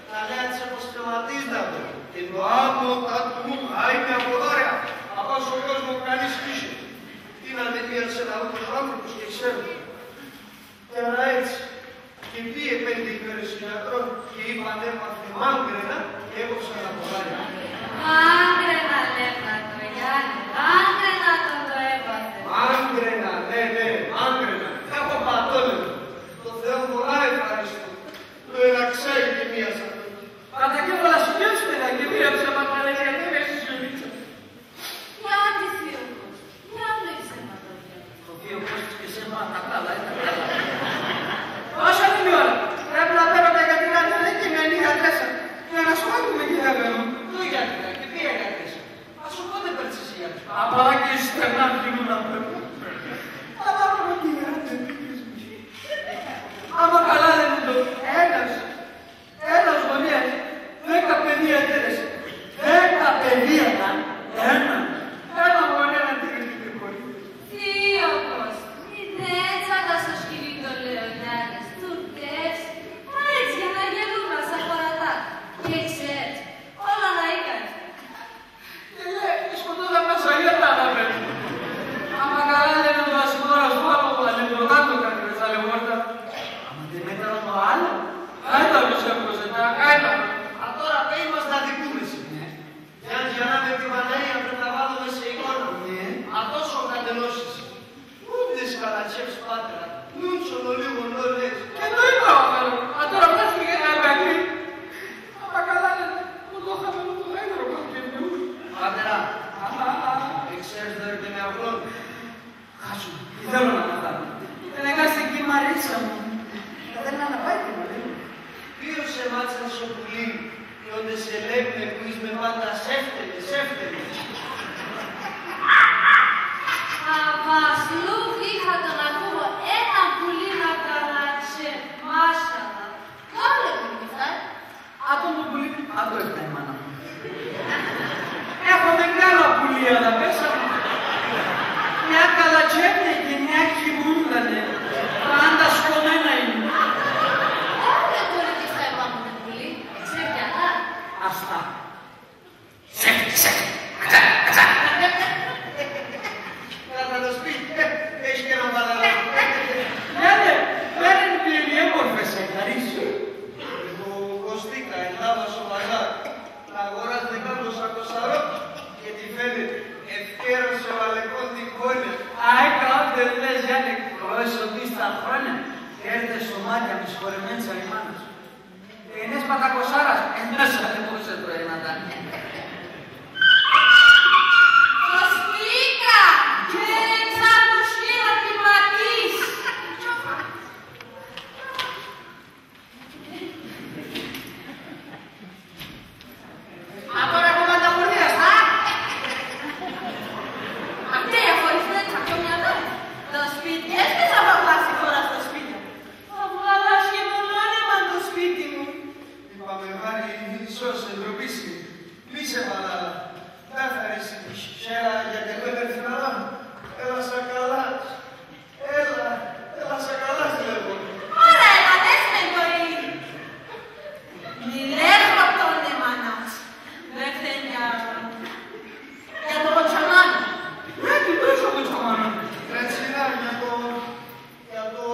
θα λέει ατ'ς εποστρεματίζ' ατον. Και το άμμον τ' ατουν χάει με ποδάρια. Απάν' σο κόσμον κανείς 'κ' ίσ̆εν. Τίνανε μίαν σ' έναν ούτως άνθρωπος και ξέρουν. Κι αρ' αέτσ', και επήεν πέντε ημέρες σον γιατρόν και είπαν έπαθεν μάγκρενα και έκοψαν τα ποδάρια. Μάγκρενα λέγ'ν' ατο, Γιάννη, μάγκρενα τον το έπαθεν. Μάγκρενα, ναι, ναι, μάγκρενα. Κι άκομα ατό λέγ'ν'. Το Θεόν πολλά ευχαρίστω. Το ελαξάει και μίας ατό. Κατακέφαλα σκέψου, παιδά, και δίαψα, μακαρέ, γιατί με σιωρίτσα. Γιάννη, θείον Κώστα, μη άμνες εμάν, αδελφέ μ'. Το θείον Κώστας και εσέν πα' τα καλά, ε, τα καλά. Πα' σ' ατείν' η ώρα; Πρέπ' να παίρω τα γιατρικά, και με νύχια τρέσσα. Για να σ' άκουμαι, κύριε Αβερόν. Ντο γιατρικά, και ποία γιατρέσσα; Ας σο πότε παίρτς εσύ γιατρικά; Απαλά και στερνά τ' γινούμαι. Απαλά, κύριε Αβερόν. Άμα καλά λένε ντο, ένας Ένας γονέας, δέκα παιδία ετέρεσεν. Δέκα παιδία, τα, έναν. Έναν γονέαν ατείρεν και κολλήφθεν. Θείον Κώστα, μη δέτσ' ατα σο σκυλίν ντο λέει ο Γιάννης, τουρτεύς'. Αρέτσ' για να γελούμ' ας αφορατά. Και ξέρτς, όλα να είχαν. Ε, λέει, σκοτώθαν τα σαλιά τα, αδελφέ μ'. Άμα καλά λένε ντο, ας σ' τώρα σο άλογο, θα λένε ντο κάτω, κάτι με σαλεμπόρτα. Άμα ντ' εμέτραν το άλλο, χάιτανε σο έπροσεν, τα χάιτανε. Ατώρα πέει μας να ντ' εκούμε σε. Ναι. Γιάννη, για να με τη Παναΐα πρέπ' να βάλομε σε εικόνα. Ναι. Ατόσον κατενός έσαι. Ούντες καλατσεύς, πατέρα, νούντσον ολίγον όλ' έσαι. Και ντο είπα, αδελφέ μ'; Ατώρα φάσκε, ε, με ακλή. Άμα καλά λένε, ατό χαμένον το γάιδαρο πα' κι ευνεούν. Πατέρα, εξέρτς ντο έρ'κεν ο Αυλών; Χάσουμ', ι-, θέλω να μαθάνω. Ελέγχ' ας' εκεί, Μαρίτσα μ'. Θα θέλ' να πάει και μ' λέει. Ποίος εμάτσαν σο πουλίν', κι όντε σε ελέγ'νε που ίσ' με πάντα σεύτελες, σεύτελες. Αβασλούκ είχα τον ακούω έναν πουλίν' να καλατσεύ', μάσαλα. Κάνε το μυθάκι. Ατόν το πουλίν', ατό έφτανε η μάνα μ'. Έχομε κι άλλα πουλία, αδελφέ μ'. Μια καλατσεύ'νε και μια κοιμούντανε. Πάντα σκομμένα είναι. Κάνε το ρε και θα επάνω το πουλί', εξέρ' κι άλλα. Ας' τα. Σέφτ', σέφτ'. Ατά, ατά. Κάτ' ατο σπίτ', ε, έχ' και έναν παλαλά. Γιάννε, παίρ' ατεν, μη έμορφες, ε, χαρίς. Εγώ κοστίκα, ελάβα σο παζάρ'. Αγοράζ' δεκάμο σακοσαρόπ' και τυφέν', ευκαίρον σε βαλεκόν τυφώνα. Αι, κάτ' ελέγχ', Γιάννε, εκπρόσωπ' εις τα χρόνια. Έρθες σο μάτια μ', συγχωρεμέν' σα η μάνα σ'. Ενέσπατα κοσσάρας, ε, να σ' ανεβώ σε το ένα τ' άλλο. Κοστίκα, καίρε ξαν το σκύλο τη ματίς. Ατώρα κομμάτα χωρίας, α; Ατέ αφορισμέν' τα κόμια δα. Το σπίτ' κι έσπεσ' αβαλά σ' η χώρα σ' το σπίτ'. Αβγαλάς και μον όνεμαν το σπίτι μ'. Είπαμε, Μάρη, σώσε, ντροπή σ'. Μη σε βαλάλα. Ντ' αχαρίσ' σ'. Χαίρ' ατ' για τ' εγώ έρθεν, αλλά έλα σα καλά σ'. Έλα, έλα σα καλά σ', λέγω. Μωρά, έλα, δες με, κορίτσι. Μη λέγω το όνεμαν ατ'. Δεύτερον, για, για το κοτσαμάν'. Ναι, τι τρώεις το κοτσαμάν'; Ρε τσινά, για το, για το,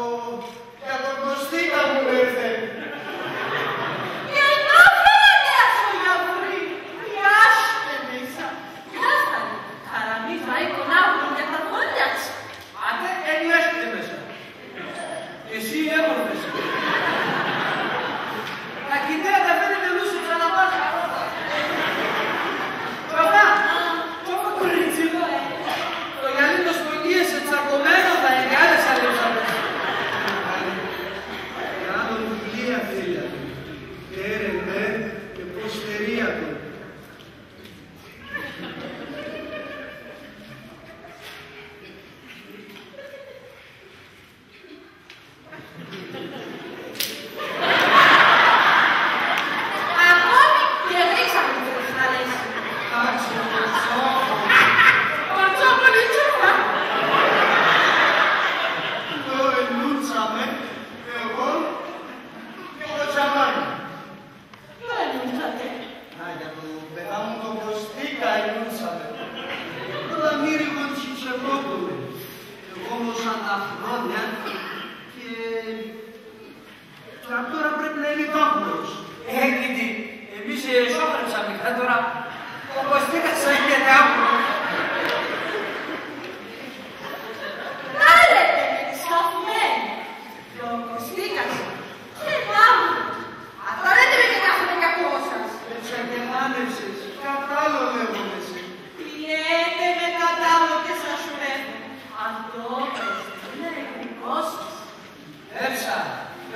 για τον Κωστίκα που έρθεν. Κι εγώ φέρε ας σο γιαυρί. Κι ας' ατεν ίσα. Κι ας' ατεν. Χαραμίζ' αΐκον άμον για τα γόνια σ'. Ατέ, έν' έρχεται μέσα. Εσύ έμορφες.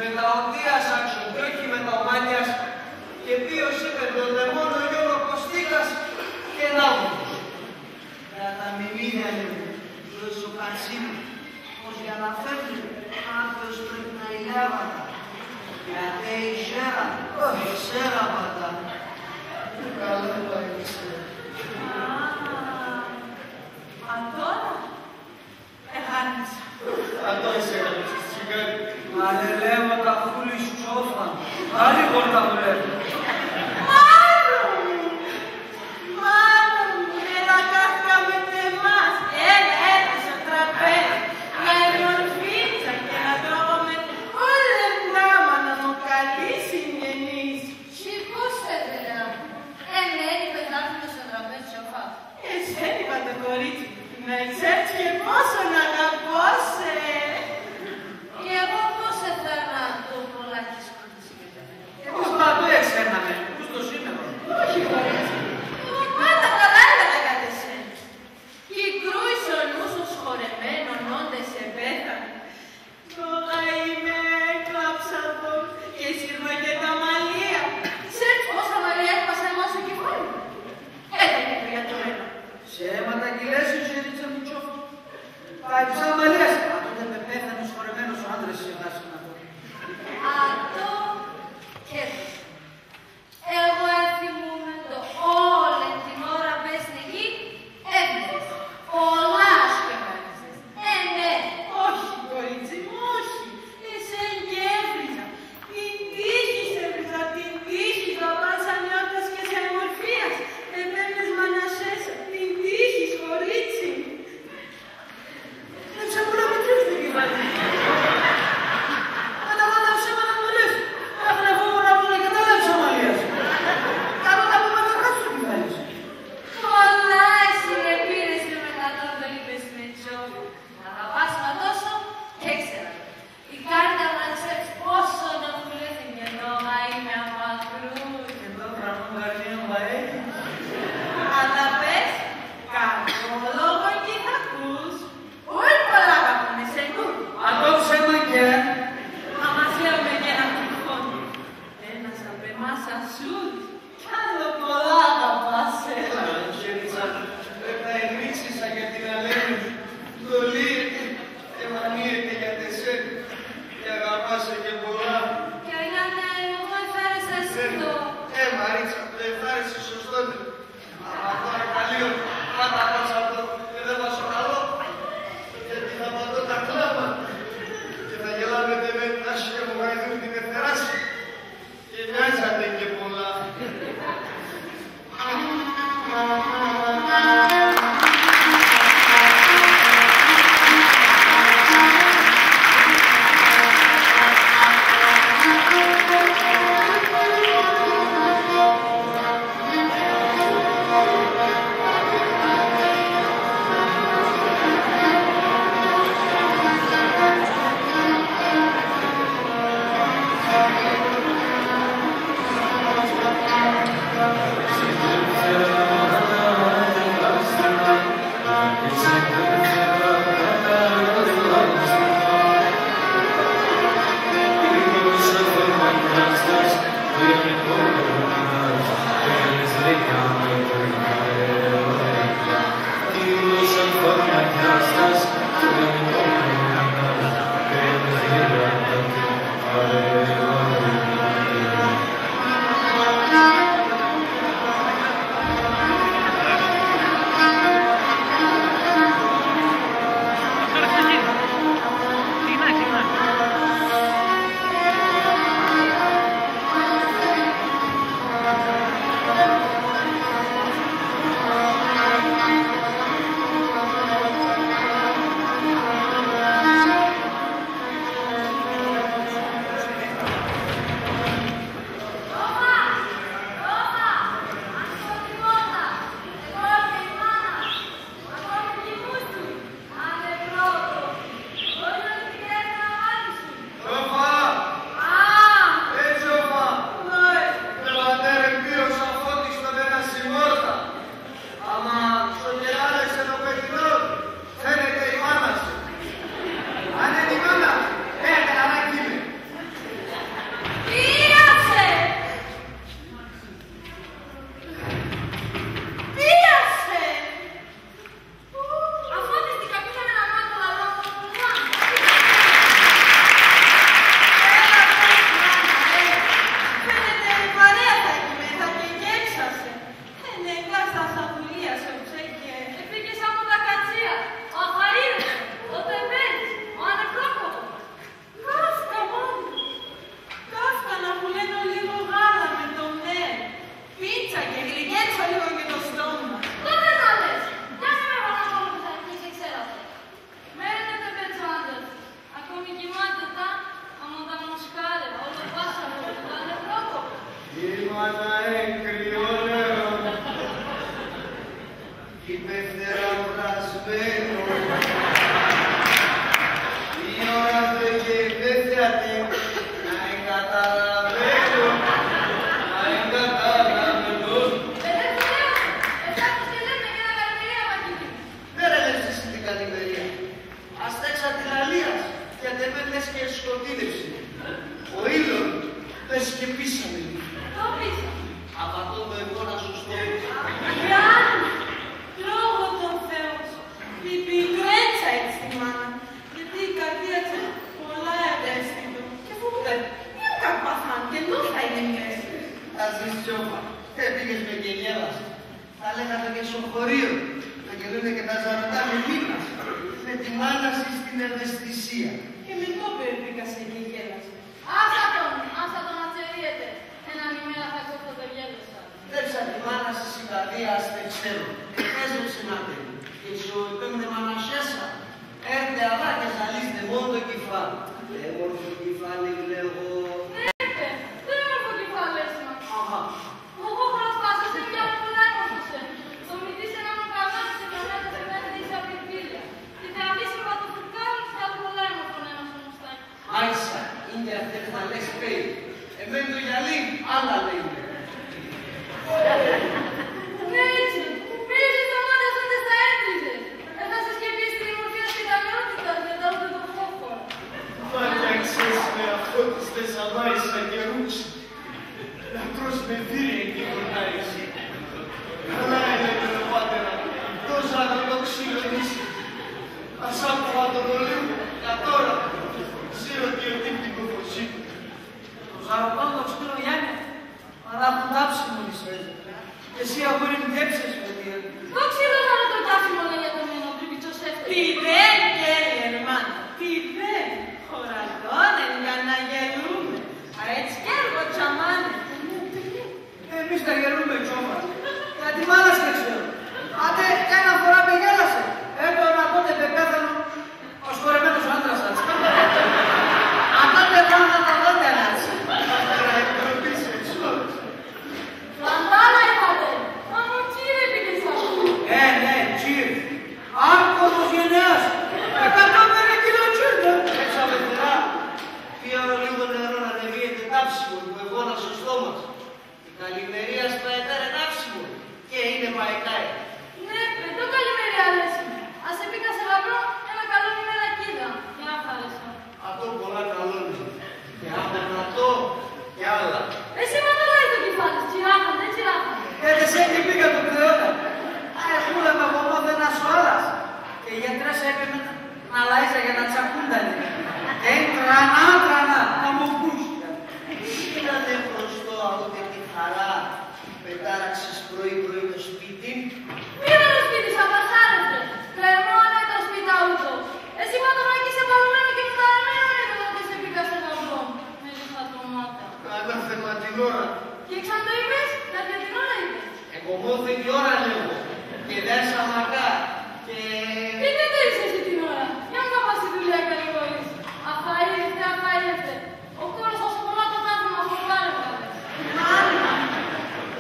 Με τα οντία σ' άκουσα κι όχι με τα ομμάτια σ', και ποίος είπεν το λαιμόν ο Γιώργος Κωστίκας και να μου. Για τα μιμίδια μου, το σοκατσί μου, πως για να φεύγουν κάποιος πρέπει να ηλεύατα. Γιατί η χέρα, η χέρα πατά. Καλά πάει, ξέρω. Α, ατώρα εγάνεσαι. Ατώρα εγάνεσαι, τσιγκάρι. Ανελεύω τα χούλι σ' Τσόφα. Άλλη γόρτα δουλεύω. Μάνα μου! Μάνα μου, έλα κάθηκαμε τεμάς. Έλα, έλα σο τραπέζ'. Να εμορφίζα και να τρώγαμε όλεν τ' άμανα μ' ο καλής συγγενής. Σηκώστε, αδελφά. Εμέν είπες να έρθουμε σο τραπέζ' Τσόφα; Εσέν είπα, το κορίτσι μ', να εξέρτς και πόσο ν' αγαπώ σε. Κι εγώ πώς εθέρνα το κολλάκι σ' κούτισι και πέθανε; Εμείς παντού εξέρναμε, ούς το σήμερον; Όχι, κορίτσι μ', εγώ πάντα καλά έλεγα για τ' εσέν. Κι κρούει σ' ο νους σ' οσχωρεμένον όντε εσπέθανε. Τ' ογαΐ με έκλαψα το, και σύρμα και τα μαλλία. Ξέρτς πόσα μαλλία έχ' πα σ' εμάν σο κεφάλι μ'; Έν' τα κυπρία τ' εμένα. Ψέματα κυλέσαι, γερίτσα μ', Τσόφα; Τα εψά μαλλία σ', ατό ντ' επέπεθαν οσχωρεμένος ο άντρας σ' εσέν, να το. Ατό 'κ' έδωσα. Εγώ εθυμούμαι ντο όλεν την ώραν π' έσ'ν' εκεί έβριζες. Πολλά άτομα έβριζες. Ε, ναι. Όχι, κορίτσι μ', όχι. Εσέν 'κ' έβριζα. Την τύχη σ' έβριζα, την τύχη σ', να πας ανιώτας και σ' αιμορφίας. Επέμ'νες μ' ανασέσα, την τύχη σ', κορίτσι μ'. Έψα πολλά με τρεις το κεφάλι. Μα τα μάνα ψέματα μ' λες. Αχ, να φόβονα μόνον και τα λάμψα μαλλίας. Καλά τα πα' να κάτς' το κεφάλι σ'. Πολλά εσύ επήρες και με τ' ατόν ντο είπες με, Τσόφα. Μ' αγαπάς με ατόσον, 'κ' έξερα. Η κάρτα μ', να ξέρτς, πόσο ν' οκουλεύκεν και ντο ογαΐ με απ' ακρούς. Και ντο γραμμόν γαρμίον πα' έχεις; Ατά πες, κακόν λόγον 'κι θα ακούς. Ούλ' πολλά αγαπούν εσέν, ούλ'. Ατό ψέμα 'κ' έν'. Άμα σ' λέγαμε και έναν τυχόν. Ένας απ' εμάς ας σ' ούλ'. Κι άλλο πολλά αγαπάς, έλα, χέριτσα, ε, θα ειρνίξεις σα για την Αλένη. Ντο λύεται και μανίεται για τ' εσέν, κι αγαπά σε και πολλά. Κι Αγιάννε, εγώ εθάρεσα εσύ ντο. Ε, Μαρίτσα, το εθάρεσες σωστόν. Άμα θα είναι καλή, πάτα πας ατό, ε, δεν θα σ' οραλώ. Γιατί θα πατώ τα κλάματα. Και θα γελάμε τ' εμέν, άσ' και μ' γαηδούνε την εθερά σ'. Και μοιάζανε και πολλά. να εγκαταλαβαίνω, να εγκαταλαβαίνω. Παιδεύτηκα, εφτά έτος και λέτε και να καλημερία πα εκεί. Μέρα λες εσύ την καλημερία. Αστέξα τη λαλίας, γιατί εμέν λες και σκοτεινεύσε. Ο ήλιον λες και πίσαμε. Το πίσαμε. Απατώ το εγώ να σωστό. Γιάννη, λόγω τον Θεό σου, η πικρέτσα έτσι τη μάνα, γιατί η καρδία της πολλά ευαίσθητο και φοβούνται μη άν καν παθάν και νο θα είναι η μέση. Θα ζεις, Τσιόπα. Έπηγες με και γέλασες. Θα λέγα το και σο χωρίον, θα γελούνε και τα ζαροτά με μήνας. Με τη μάνα σ' την ευαισθησία. Και με τόπ' εποίκας και γέλασες. Άσα τον, άσα τον να τσερίεται. Έναν ημέρα θα κόφω το γέλος σας. Ντρέψα τη μάνα σ' σ' η καρδία ας τε ξέρω. Επέζεψεν ατεν. Και σο επέμπνευμα να σ' έσαν. Έρτε αδά και ζαλίστε μόν' το κεφάλ'. Έμορφο κεφάλ', λέγω. Ναι, παι, το έμορφο κεφάλ' έσ' μας. Αχά. Ο γόχορος πάσος έν' κι άλλο πολλά έμορφος έν'. Το μυτί σ' έναν ουρανόν, σε καμιά το φεγγάρι τ' ίσα πυρπύλια. Και τε αβίσεν πα το φουρκάρον, κι άλλο πολλά έμορφον έν' ας το μουστάκι. Μάλιστα, ίν' κι ατέ θα λες πέι. Εμέν το γυαλί μ' άλλα λέει. Ναι, έτσι. Μύριζες τα μάτια σ' ατέ σ' τα έτριζες. Έχασες και πίστη τη μορφή σ' και τα νεότητα, για τα ούτε το φόβο. Μάτια ξέσπε αφώτιζ' ατέ σ' αμάισα και ρούτσ'. Λατρός με δύρια και γουρνάει. Καλά, έλεγε ο πατέρα, το ζαρό το ξύλο νύσι. Ας άκουγα τον ολίγο, κατ' ώρα, ξέρω τι οτί π' την κοφωσί. Το ζαρό το ξύλο, Γιάννη, παρά αχουν τάψιμον ίσον. Εσύ, αγούρι μ', ντρέψες με, Γιάννη. Το ξύλο ζαρό το τάψιμον, λέει, για το μήνο, κρύβει το σέφτο. Τιδέν, κέρια, ερμάν', τιδέν. Χωρατών έν' για να γελούμε. Α, έτσι κι έργο τσαμάνε. Εμείς θα γελούμε, Τσιόπα. Για τη μάνα σ' και ξέρω. Ατέ, έναν φορά με γέλασεν. Έπρεπε να κόντ' επέθανον ο σκορεμένος άντρας ατ'ς. Ατά πεθάναν τα δόντια ατ'ς. Ατέρα, ντροπή σ' εσ'. Λαμπάδα είπατε. Άμον τσίρ' εποίκες ατό. Ε, ναι, τσίρ'. Άμον κομμός γενεάς. Εκατόν πέντε κιλά τσίρ', ναι. Έξα πεθερά. Πήρα ολίγον νερόν, ανεβεί ατέ τάψιμον, που εγόνας σο στόμα σ'. Η καλημερία σ' πα ετέρ' τάψιμον και είναι πα εκάει. Ναι, παι, ντο καλημερία λες είναι. Ας εποίκας εγαμπρόν έναν καλόν ημέραν 'κ' είδα. Κι άχαρες. Ατό πολλά καλόν έν'. Και άμον ατό κι άλλα. Εσύ μ' ατό λες το κεφάλ' σ', τσιράχαν, ντο τσιράχαν. Έδεσεν και εποίκαν τον κρεόν. Α, εχούλα μ' εγωμόθεν ας ο άλλας. Και οι γιατρές έπαιρναν να λαΐζα για να τσακούνταν. Έν' τρανά, τρανά, να μ' οκούστηκα. Σ' ήτανε προστό αούτε τη χαρά, πετάραξες πρωί-πρωί το σπίτιν. Μοίρα το σπίτιν σ' απασάρεψες. Κρεμόν έν' το σπίτ' αούτο. Εσύ μ' ατό να 'κ' είσαι παλωμένον και με ταραμένον έν', ατέ σ' εποίκας εγαμπρόν. Μ' έδεσαν τα μάτια. Ανάθεμα την ώρα. Και ξαν το είπες, για ποια την ώρα είπες; Εγκομώθεν η ώρα, λέγω, και δέσαμε ατά, και... Και τι ατέ ίσες εσύ την ώρα; Για μ' θα πας ση δουλειά κι άλλο χωρίς. Αχαΐρευτε, αχαΐρευτε. Ο κώλος ας πολλά το τάφον μας το κάρ' έβγαλες. Μάνα,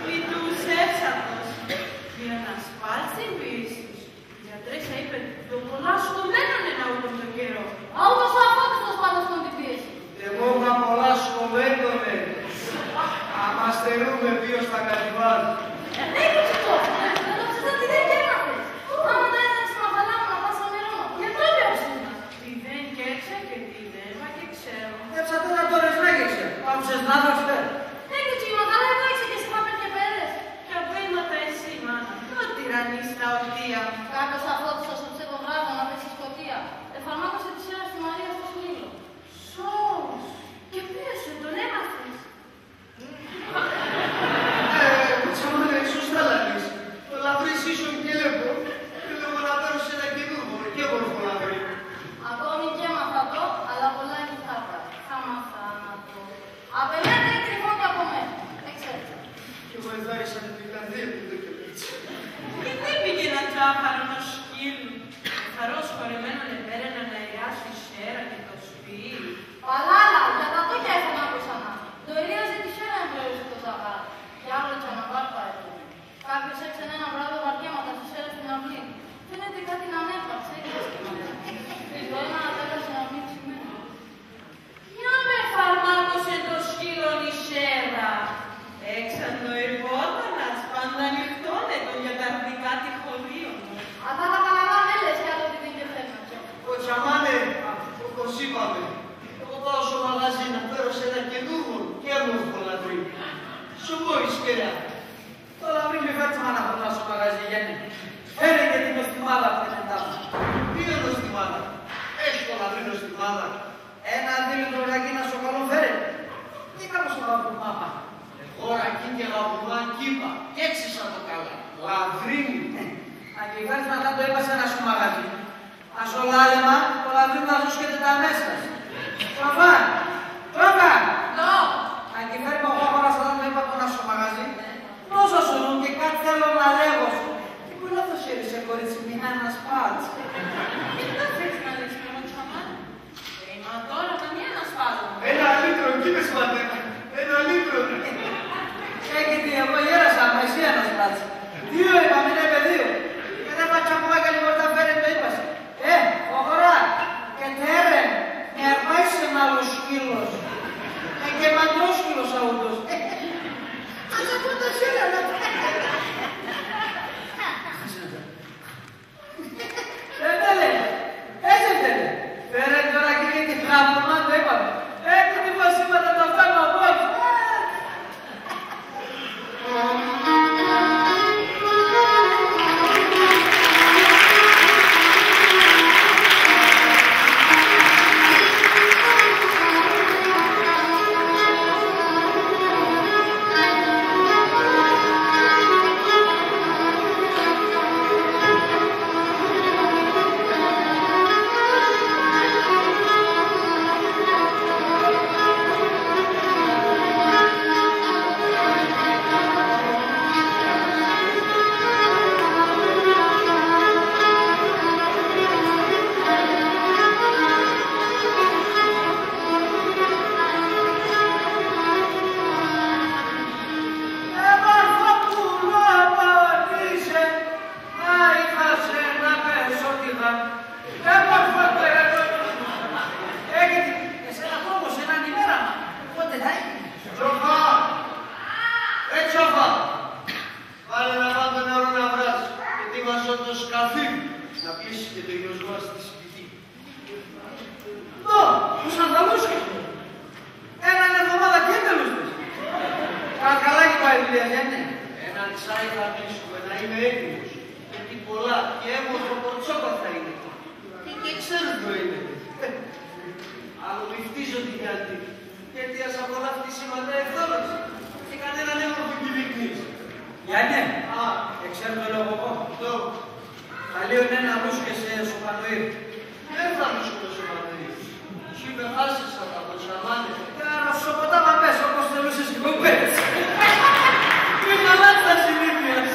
μη ντους εύσαντος. Μη ανασπάλτ'ς την ποίησην σ'. Οι γιατρές αείπεν, ντο πολλά σκομμένον έν' αούτον τον καιρόν. Αούτος ο αφώτιστος πάντως τον την πίεσεν. Εγώ είχα πολλά σκομμένον έν'. Άμα στερούμε ποίος θα κατηβάλ'. Ε, ναι, κουτσιτό, ε, δεν το ξέρεις, τιδέν 'κ' έμαθες. Άμα ντ' έδινες ση μαχαλά μ' να πας σα μερών, και ντροπή αψίνα. Τιδέν 'κ' έξα και τιδέν 'κ' εξέρω. Έψα τ' ατώρα ντο 'κ' έξα. Άκουσες λάθος, ε; Ναι, κουτσί, η μαχαλά εδώ έξα και εσύ πα παίρ' και παίρες. Κι απέιματα εσύ, μάνα μ', ντο τυραννείς τα ορτία μ'. Κάποιος αφώτιστος σο ψεύδο βράδον ατέ ση σκοτία. Εφαρμάκωσεν τη σέραν τη Μαρία σο Νείλον. Σως! Και ποίος έν', τον έμαθες; Ε, Τσαμάνε, σωστά Σο μόι σκερά. Το λαβρί μ' εφέρτς μάνα χαμά σο μαγαζί, Γιάννη. Φέρε και την νοστιμάδα που είναι τάφα. Ποίαν νοστιμάδα; Έχ' το λαβρί νοστιμάδα. Έναν δίλιτρον ρακίν ασο καλόν φέρε. Δίκα μ' ασο γαβρουμά πα. Εγώ ρακίν και γαβρουμά 'κ' είπα, 'κ' έξισα το καλά. Λαβρί μ'. Ε, αν κι εφέρτς μάνα το είπα σ' έναν σο μαγαζί. Ας ολάλεμα, το λαβρί μ' θα ζούσκεται τα μέσα σ'. Τσόφα! Τσόφα! Ντο; Αν κι εφέρτς μ' ο Κόκορας σ' έναν το είπα σ' έναν σο μαγαζί. Νόσα σο νου και κάτ' θέλω να λέγω σ'. Τι πολλά θα χαίρεσαι, κορίτσι μ', να σπάς. Τι θα θέλεις να λέγεις, μωρό τσαμάν; Ε, μα τώρα τα μη ανασπάζω. Ένα λίτρο, 'κ' είπες, ματέρα. Ένα λίτρο. Έγκυ, εγώ εγέρασα, άμα εσύ ανασπάς. Δύο είπαμε, είναι πεδίο. Και δεν θα τσαμπούγα καλή γορτά, φέρε το είπα σ'. Ε, Κόκορα, και τέρεν, μη αρπάεις σ' έναν άλλο σκύλο σ'. Ε, και μαντρός σκύλος αούτος. Ας αφού τα χέρια να... Ρε, τα λέει. Έσερτεν. Φέρε τώρα, κύριε, τη γράμμα, το είπαμε. Έχω τη βασίματα τα φτάνω από... Αίμα, Φακούλα, απαντήσε. Ά, είχα σε να πέσω τη γάμα. Αίμα, Φακούλα, έρχεται. Εσένα κόβω σε έναν ημέραμα. Πότε θα είναι; Τσόφα! Ρε Τσόφα! Βάλε να μάθω να ρω να βράζω. Και ετοίμασω το σκαθί να πλύσει και το γιος μας τη σπιτή. Ντο, ο Σανθαλούσκας; Έναν εβδομάδα 'κ' έτελος τες. Κα καλά και πάει η δουλειά, Γιάννη; Έναν τσάι θα κλείσουμε, να είμαι έτοιμος. Γιατί πολλά και έμορφο κορτσόπα θα είναι. Και, και ξέρεις ποιο είναι. Άλλο μη φτύζω τη Γιάννη. Γιατί ας απολαύει τη σήματα εχθρός. Και κανέναν έμορφο κυλίκνης. Γιάννη, α, εξέρ' το λέω εγώ. Ντο. Καλείον έν' να λούσκεσαι σο Πανοήρ'. Δεν θα λούσκω σο Πανοήρ'. Σ' υπερχάσισα τα κοτσαμάνια. Κι άρα σο ποτάμ' απέσ', όπως θελούσες κι εγώ πέτς'. Μη χαλάς τα συνήθειας.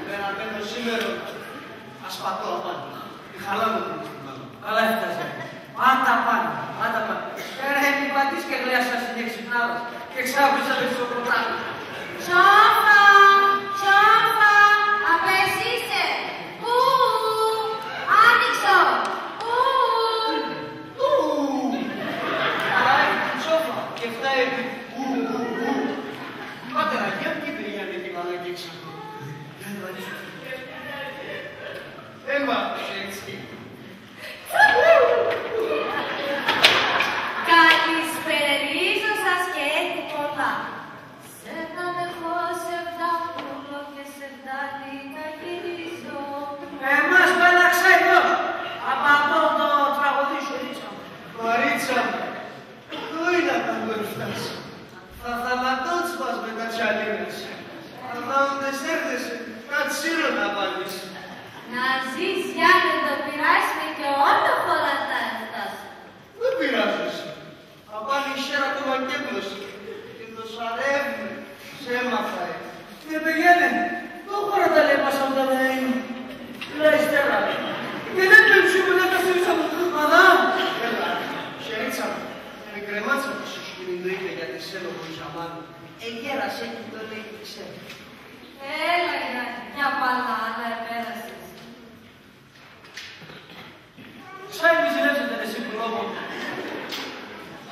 Πέρα απένω σήμερα, ας πατώ απάν'. Μη χαλάμε το μυαλό. Καλά έφτασες. Πάντα πάνω, πάντα πάνω. Πέρα επί πατής και γλέας σας είναι εξυπνάδας. Και ξάπλυσα με στο πρωτάθλημα. Τσόφα, Τσόφα, απέσ' είσαι; Ου, άνοιξον. Ου. Ου. Πάει η Τσόφα και ευτάει επί ου, ου, ου. Πατέρα, για μ' κοίτα, Γιάννη, τη μαλακή έξω. Έμα, έτσι. Καλησπερίζω σας και έτη πολλά. Σ' έναν εχώ σ' ευτά πουλώ και σ' ευτά λίκα γυρίζω. Εμάς πάει να ξαϊδός. Απαντώ το τραγωδί σου, Ρίτσα μ'. Μαρίτσα μ', πού είναι να τον κορυφτάς; Θα θαματώντς μας με τα τσαλίνας. Αδάοντες έρθεσαι, κάτ' σύρον να βάλεις. Να ζεις, Γιάννη, ντο πειράζουνε και όλο χωρατά ευτάς. Ντο πειράζεσαι; Απάν' η χέρα το μακέκλωσε και το σαρεύνι σ' αίμα θα έτ'. Και πηγαίνε, ντο χωρατά λέπασαν τα νεοί, λέει Στέλλα. Και δεν πέμψουμε, δεν τα στείλσαμε, αδά. Έλα, χερίτσα μ', με κρεμάτσα που σου σκουνίν' το ίνε για τη σέλο χωρί σαμάν'. Εγέρας έν' κι το λέει και ξέρ'. Έλα, Γιάννη, για παλά, αλλά επέρασες. Σα εμιζηλεύσετε εσύ, πουλό μ'.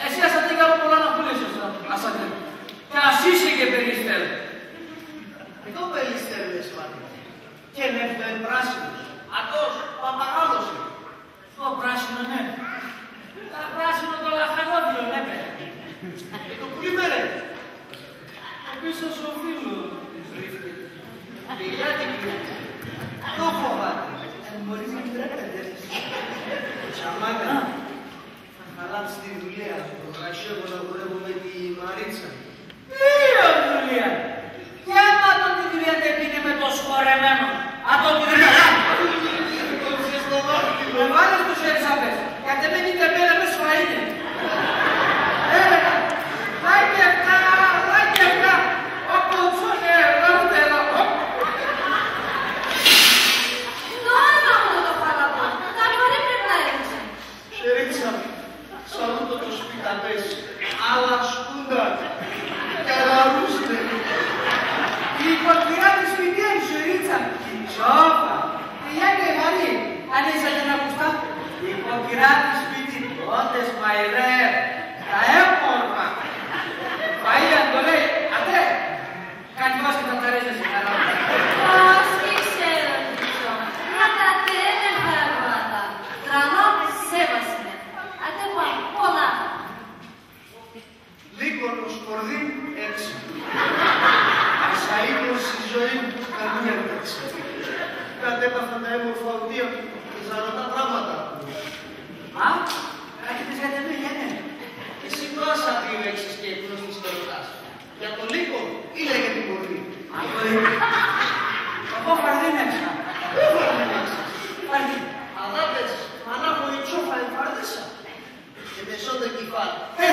Εσύ ας ατείν' κι άλλο πολλά να πουλήσεις, ας ατείν'. Κι ας είσαι και περιστέρ'. Εδώ περιστέρ' λες, πάνε. Και νεύτο έν' πράσινος. Ατός, παπαγάλος έν'. Το πράσινο, ναι. Τα πράσινο το λαχανόδιλον, ναι, παι. Και το πουλί μ', ρε. Χαϊσεύω να χορεύω με τη Μαρίτσα. Ποια δουλειά; Κι άμα το τη δουλειά τ' επίνε με το σκορεμένον, ατό τη δουλειά. Τον ξεστομάχτησα. Με βάλες το χέρι σα πες, κατ' εμέν είτε μέρα μες σφαΐνε. Έλα, λάκευκα, λάκευκα, από τσόνε, λάκευκα. Τώρα θα μου το φαλακό, τα βαρύ πρέπει να έδειξε. Χερίτσα μ', σ' ανούτο το σπίτ' απέσ', άλλα σκούνταν κι άλλα ρούζ'νε. Η κοκκυρά τη σπιτιού, χερίτσα μ', η Τσόφα, η Γιάννη Μαρή, αν έσαι να ακουστά, η κοκκυρά τη σπιτιού, πότε μαϊρεύ', τα έμορφα. Φαΐ αν το λέει, ατέ. Κάτι βάσκεται απ' τα ρέζια σε καλά. Πώς, τι σε ρωτήσω; Ατά τ' έμορφα γράμματα. Τρανό σέβασμαι. Ατέ πα, πολλά. Λύκον ος πορδίν έξι. Ας αΐλω σην ζωήν μ' καμία τάξη. Κατέπαθα τα έμορφα οντία μ' και ζαρωτά πράματα. Α, κάτι πες για τ' εμέν, για μέ. Εσύ τ' ας ατείν' έξι και εκνός της και ρωτάς. Για το λύκον, ήλια για την πορδίν; Α, το λύκον. Εγώ φαρδίν έξα. Πού φαρδίν έξας; Φαρδίν. Αδά πες, μανάχο η Τσόφα εφαρδίσ' σα. Και με σώντο κεφάλ'. Ε,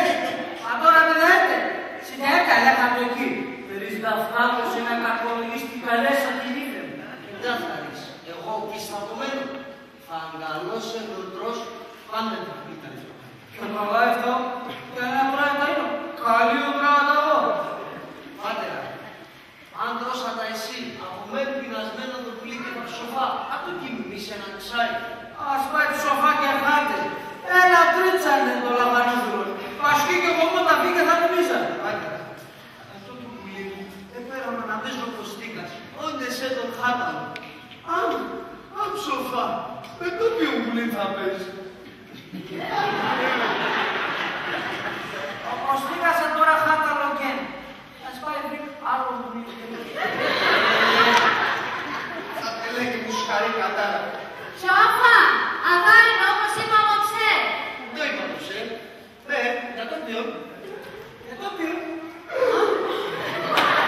ατώρα με δέτε. Σιδέκα λέγαν το εκεί. Περίς' δ' αυτά, σε να κακολογείς την καλέσσα την ύφη μ'. Ντάφταρης, εγώ 'κι σ' θα απομένω. Φαγκαλός ενωτρός, πάντα θα πείτε αυτό. Και καλά αυτό, για να τρώει τα ίνο, καλή ουρά τα όρ'. Πάτερ, αν τρως ατά εσύ, απομέν' πεινασμένον το πουλί και θα ψοφά, ατό 'κι μη σ' αναξάει. Ας πάει ψοφά και χάται. Ένα τρίτσαν έν' το λαχανούθρον. Πασχεί και κομμόν τ' αφή και θα τον ίζαν. Πάτερ, ατό το πουλί μ', επέραμα να παίζ' ο Κωστίκας, όντε σε τον χάταλον. Άμ, άμ ψοφά, με το ποίον πουλίν θα παίζ'; Ο Κωστίκας ατώρα χάταλον έν'. Ας πάει βρει άλλο πουλί. Θα τελέγει μουσχαρή κατάρα. Τσόφα, αδά έν' όπως είπαμε αψέ. Ντο είπαμε αψέ; Ναι, για το ποιον; Για το ποιον; Α;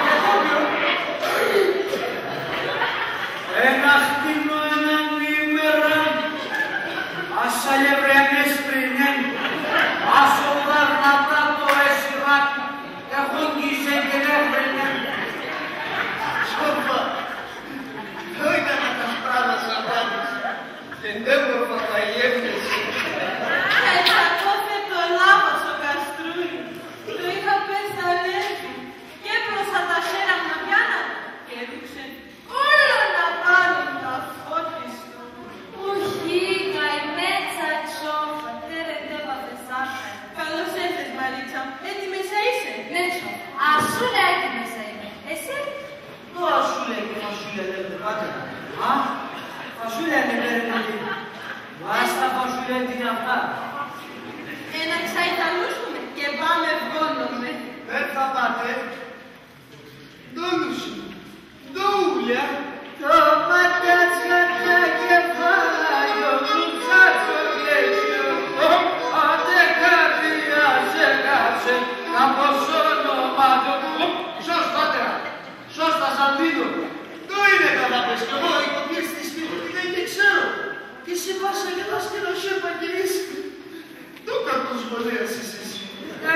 Για το ποιον; Έναν χτίνον έναν ημέραν, ας σαλιευρεμέν έσπρινεν, ας οδαρνατά το έσυραν, εχόντιζεν και νεύριζεν. Σώπα, ντο ήτανε ατά σ' πράνας απάντης; Και ντ' έμορφα παγεύτες. Έτσα κώθεν το λάμαν σο καστρούρι. Το είχα πες θα ανέβει. Κι έπρος ατά χέρα μ' να πιάν' ατο. Και ρούξεν όλον απάν' τα φώκ' του. Ουχή, καημέτσα Τσόφα, τέρεν ντ' έπαθες άχαρη. Καλώς έρθες, Μαρίτσα μ'. Έτοιμες θα είσαι; Ναι, Τσόφα. Ασούλα έτοιμες θα είμαι. Εσύ; Ντο ασούλα και φασούλα λέγ'νε, πάτερ; Α, φασούλα έν' επέρεν το τ'. Ας τα φασούλα έν' τ' είναι αυτά. Έναν ξάι θα λούσουμε και πάμε ευγόνωμεν. Πέρ' θα πάτε. Ντο λούσουμε; Ντο ούλια; Ντο ματιάτσια, ατά κεφάλια, ο κουρτσάτσον και ο... Ατέ, καρδία σ' έχασεν, κάπως ονομάζω. Σώσ', πάτερ. Σώσ' θα σ' ατείν'. Ντο είναι, θα πες κι εγώ, η κοκκύρ' σ' τη σπίτ' ατείν' και ξέρω. Και εσύ πας σα γελάς και να σ' επακινείς. Ντο κακός γονέας είσαι εσύ;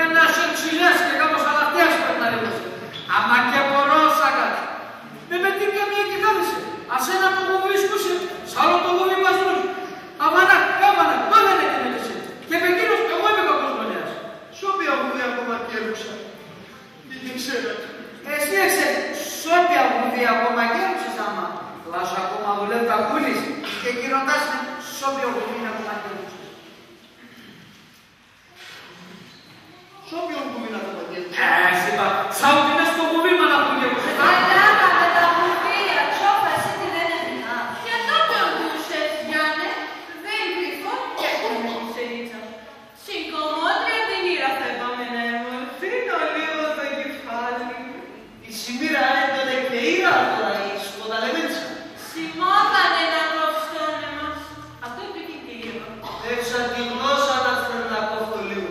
Ένας εξηλιάς και κάπως αλαχτίας πα να λέγω σε. Άμα και πορώ σα κάτ'. Με, με τίνια και κάθεσαι. Ας έναν το γουβί σκούσε, σ' άλλο το γουβί πας δρούς'. Αβανά, έβανα, ντο δεν έκ'νες εσύ; Και επεκείνος, εγώ είμαι κακός γονέας. Σ' όποια γουβί ακόμα κι έρουξα. Εσύ, εσύ, σ' όποια γουβί ακόμα κι έρουξες, άμα; Λάσ' ακόμα δουλεύ' τα κούλεις και εκεί ρωτάς με σ' όποια γουβί είναι ακόμα κι έρουξες. Σ' όποια γουβί είναι ακόμα κι έρουξες; Ε, σ' είπα, σα ουτινέσ' το γουβί μ' ανακούγεται. Καλά, τα με τα γουβία, Τσόφα, εσύ τιδέν έμειναν. Και ατό το ντους, Γιάννε, δεν κρυφώ κι έχω μερικούς, Σερίτσα μ'. Σην κωμώτριαν την ύρα θα επάμε να εμορφύνω λίγο το κεφάλι μ'. Η σιμήρα έτανε και ύρα ατώρα, η σποταλεμένη σα. Σιμώθανε να κόφτ'ς τ' όνεμαν σ'. Ατό εποίκεν και η Εύα. Εύσα τη γλώσσα να θ' να κόφτω λίγο.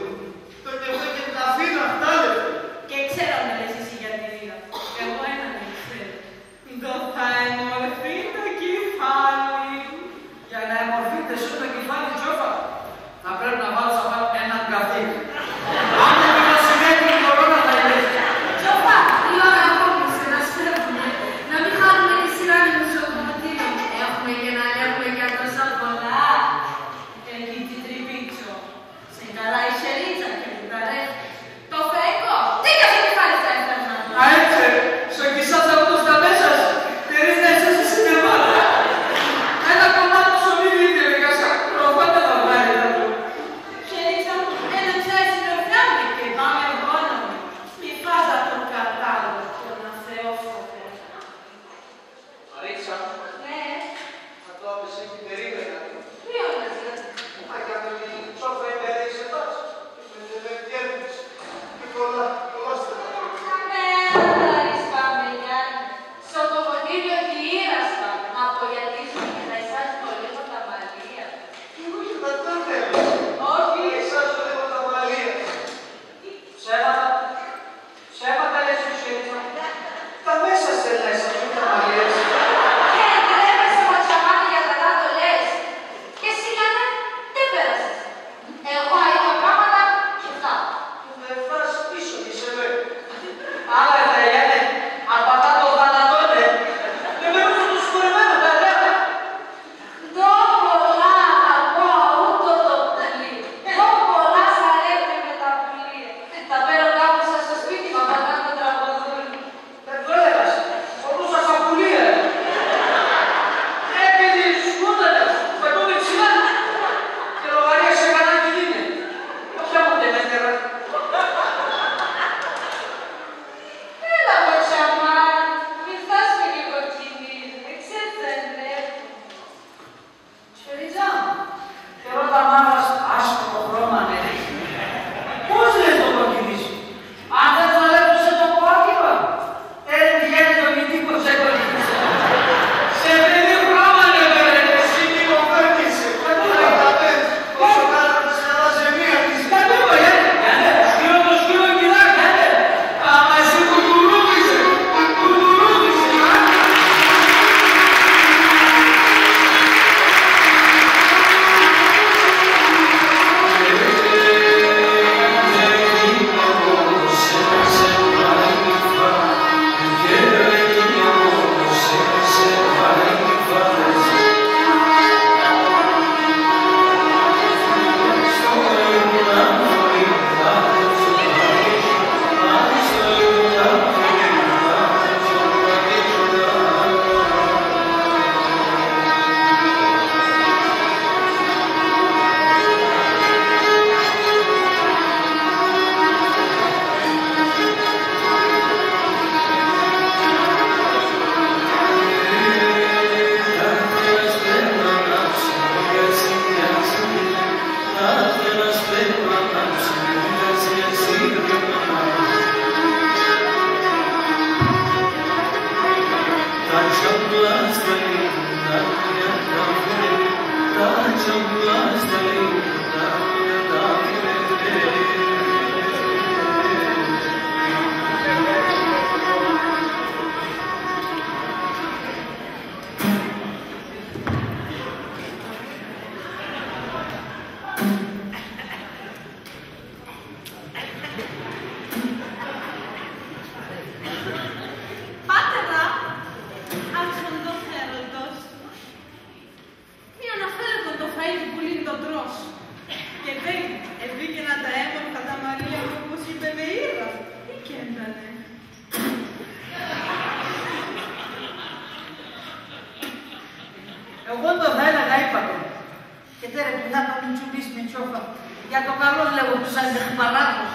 Σαν εχμαλάγος.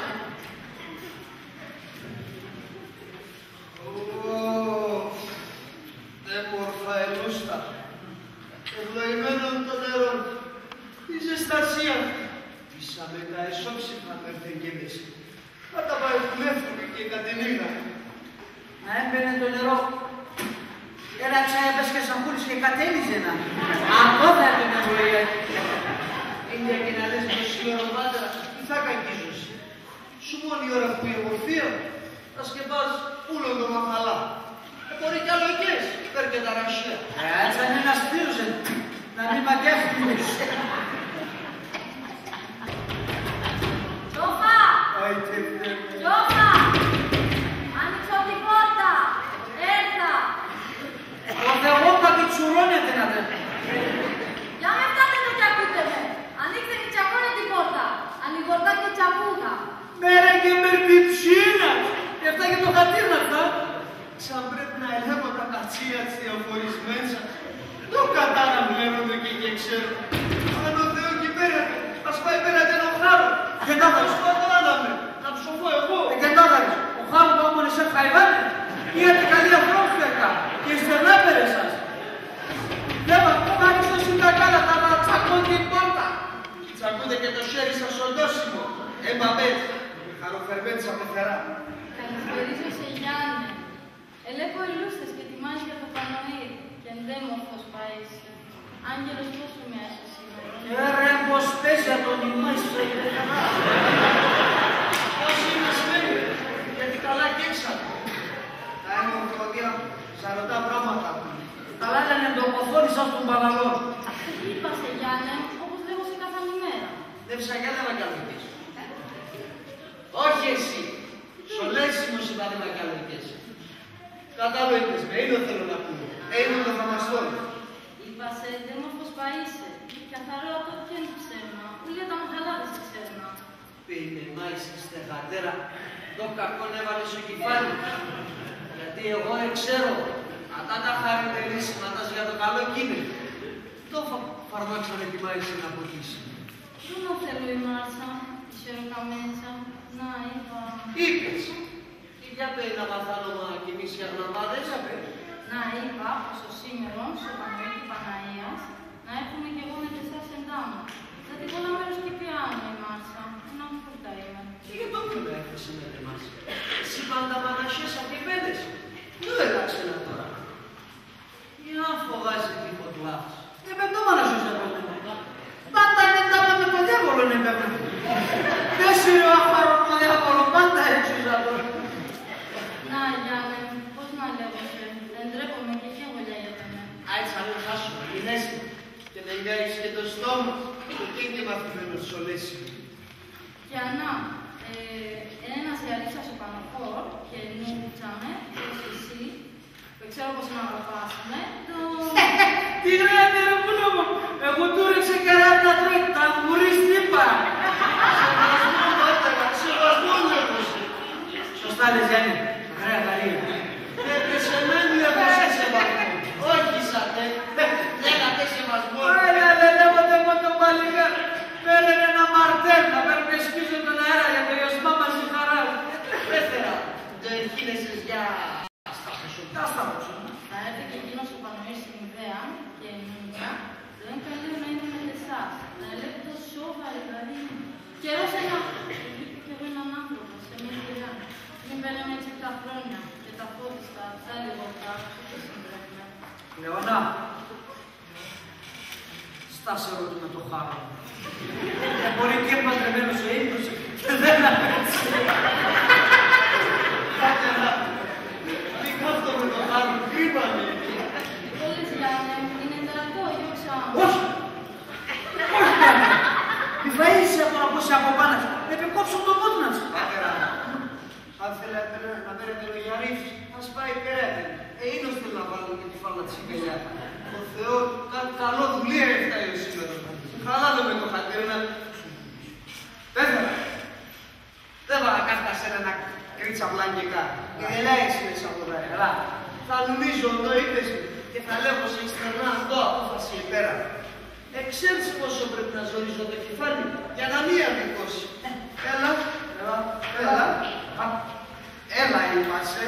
Ω, έμορφα ελούστα. Ευλογημένον το νερόν. Η ζεστασία. Ίσα με τα εσώψυχα μ' έρθεν και μες. Άτα πα εχουνεύκουνε και κατ' την ύλα. Να έμπαινε το νερό. Έλα, ξα έπεσκες σ' σαχούρι και κατέληζε να. Ακό θα έτον ευλογία. Ίντια και να λες τόση ώρα πάτερα, τι θα κακίζωσαι; Σου μόνη ώρα που η εμορφία θα σκεπάζ' ούλον το μαχαλά. Ε, μπορεί κι άλλο εκείς, πέρα και τα ραχιά. Ε, άτσα έναν ασπίρουσε, να μη ματιάσουνε. Τσόφα! Αϊ, και Θεέ μου. Τσόφα! Άνοιξον την πόρτα! Έρθα! Ω Θεό, πα και τσουρώνεται να δεν. Για με φτάτε το κι ακούτε με. Ανοίξτε και τσακώνε την πόρτα. Ανοιγορτά και τσακούγα. Μέρα και μέρα την ψήνα. Εφτά και το χατήρ' να θα. Ξαν πρέπ' να ελέγω τα κατσία τ'ς διαφορείς μέντσα. Ντο κατάρα πλέον ντο και, και ξέρω. Αν ο Θεός 'κι πέρατε, ας πάει πέρατε ο Χάρον. Και να θα εις. Ας πάει το άλαμε. Να ψοφώ εγώ. Ε, και να θα εις. Ο Χάρον που άμον εσέ χαϊβάνε. Είχατε καλή αφρόντιση. Και στερνά πέρε σας. Λέω, αυτό θα ρίξω εσύ τα κάλατα, να τσακώ την πόρτα. Κι τσακούτε και το χέρι σας σοντώσιμο. Ε, μπαμπέτ, χαροφερμέν σα πεθερά. Καλησπερίζω σε, Γιάννε. Ελέπω ελούστες και ετοιμάζεις για το Πανοή, και εντέμορφος πα είσαι. Άγγελος, πώς σου μοιάζω σήμερα; Έρε, πώς παίζει ατονιμά η σφαίρη. Πώς είμαστε; Γιατί καλά καίξαμε; Τα έμορφα οδεία σ' αρωτά πράματα. Καλά λένε ντο κοφώνεις ας τον Παπαλόν. Είπα σε, Γιάννε, όπως λέγω σε καθ' ανη μέρα. Νεύσα, για δεν μακαλωκείς. Όχι εσύ. Σο Λέσιμο σ' είπα, δεν μακαλωκείς. Κατάλογες με, ίνο θέλω να ακούμε. Ε, ίνο το θαμαστόν. Είπα σε, ντέμορφος πα είσαι. Καθαρό ατό 'κ' έν' ψέμα. Ούλια τα μαχαλά δεν σε ξέρ'να. Πέει με μάη σε στεγατέρα, ντο κακόν έβαλες σο κεφάλι σ'; Γιατί εγώ εξέρω, ατά τα χαριτελίσιμα ατά σ' για το καλό 'κ' είναι. Ντο φα-, φαρμάκ' σ' αν ετοιμάζεσαι να ποτίσεις; Τούτον θέλω, η Μάρσα, η χεροκαμέντσα, να είπα. Είπες. Και για πέει να μαθάνω, μα κι εμείς οι αγναυάδες. Για πέει. Να είπα, ώσον σήμερον, σο Πανοή τη Παναΐας, να έρχουμαι κι εγώ μετ' εσάς εντάμω. Ζάτι πολλά μέρος 'κ' επηάουμαι, η Μάρσα, έναν φούρτα είμαι. Και για ντο 'κ' να έρχεσαι μετ' εμάς; Εσύ πάντα μαναχέσσα 'κ' εμένες; Ντο έδαξεν ατώρα; Μη φοβάσαι, τείχο του άφ'. Ε, με ντο μαναχέσσα 'κ' εμένες; Πάντα εντάμω με τον διάβολον εμένες. Τέσσερι ο άχαρον ο διάβολον, πάντα έξω σ' ατώρα. Να, Γιάννε, πώς να λέγω σε, ντρέπομαι και καίγω, λιάγεται με. Άι, τσαλό, χάσου, ειρνέσαι. Και λαγκάεις και το στόμα σ', το 'κ' έν' και μαθημένος σο Λέσιμο. Γιάννα, ε, έναν σε αρρύψα σο Παναχώρ' και νούτσαμε πως εσύ, που εξέρω πόσον αγαπάς με, το... Τι γράτε, ρε πούλο μ', εγώ τούρεξα και αρ' έτ' να τρώει ταγκουρί στοίπα. Σεβασμόν, πάτερ, σεβασμόν λέγω σε. Σωστά λες, Γιάννη. Γραία γαρία. Ε, και σε μέν' λέγω σε σεβασμόν. Όχι σα τ', ε, λέγα τ' σεβασμόν. Έλα, λελεύω τ' εγώ το παλικάρ'. Παίρεν έναν μαρτέρ', να παίρ' μ' εσκίζω τον αέρα για το γεσμά μας η χαρά. Πέθερα, ντο ερχίνεσες για άστα ποσό. Άστα ποσό, ναι. Θα έρθει και εκείνος ο Πανοής σην ιδέαν και νούτσα, το έν' καλείον να είμαι μετ' εσάς. Να ελέπ' το σόβαρ', η γαρή μ'. Καιρός έν', να λείπω κι εγώ έναν άνθρωπο σε μίαν γυναίκα. Μη παίρ'ναμε έτσι τα χρόνια και τα φώτιστα, τα λιγορτά, και τ' εσύν ντρέπ'νε. Λεωνά, στάσ' ερωτούμε το Χάρον. Ε, μπορεί 'κ' έν' παντρεμένος ο ίνος και δεν απέτυχε. Πάτερ, μη καύτω με το Χάρον, κρίμα μ' είναι. Όλες, Γιάννε μ', είναι τερατό, γιώξα. Όχι! Όχι, Γιάννε μ'. Μη φαΐζεσαι ατώρα, πα σε αποπάν' ας. Επεκόψον το πόδ' ας. Πάτερ, αν θέλ' να παίρ' ατεν ο Γιαρρύφ'ς, ας πάει, παίρ' ατεν. Ε, ίνος θέλ' να βάλ' ατεν με τη φάλα τ' σην αγκαλιά. Ο Θεός, κάτι καλόν δουλείαν εφτάει οσήμερον. Χαλάλ' με το χατήρ', να... Πέθερα. Δεν θα κάθκ' ας έναν ακ-, κρίτσα πλάνκ' εκά. Ελάες μες απ' αδά, ελά. Θα νουμίζω ντο είπες μ' και θα λέγω σε εξτρεμά ντο απόφασην επαίρα. Εξέρτς πόσο πρέπ' να ζορίζω το κεφάλ' μ' για να μη αδικώ σε. Έλα, έλα, έλα. Έλα, είπα σε.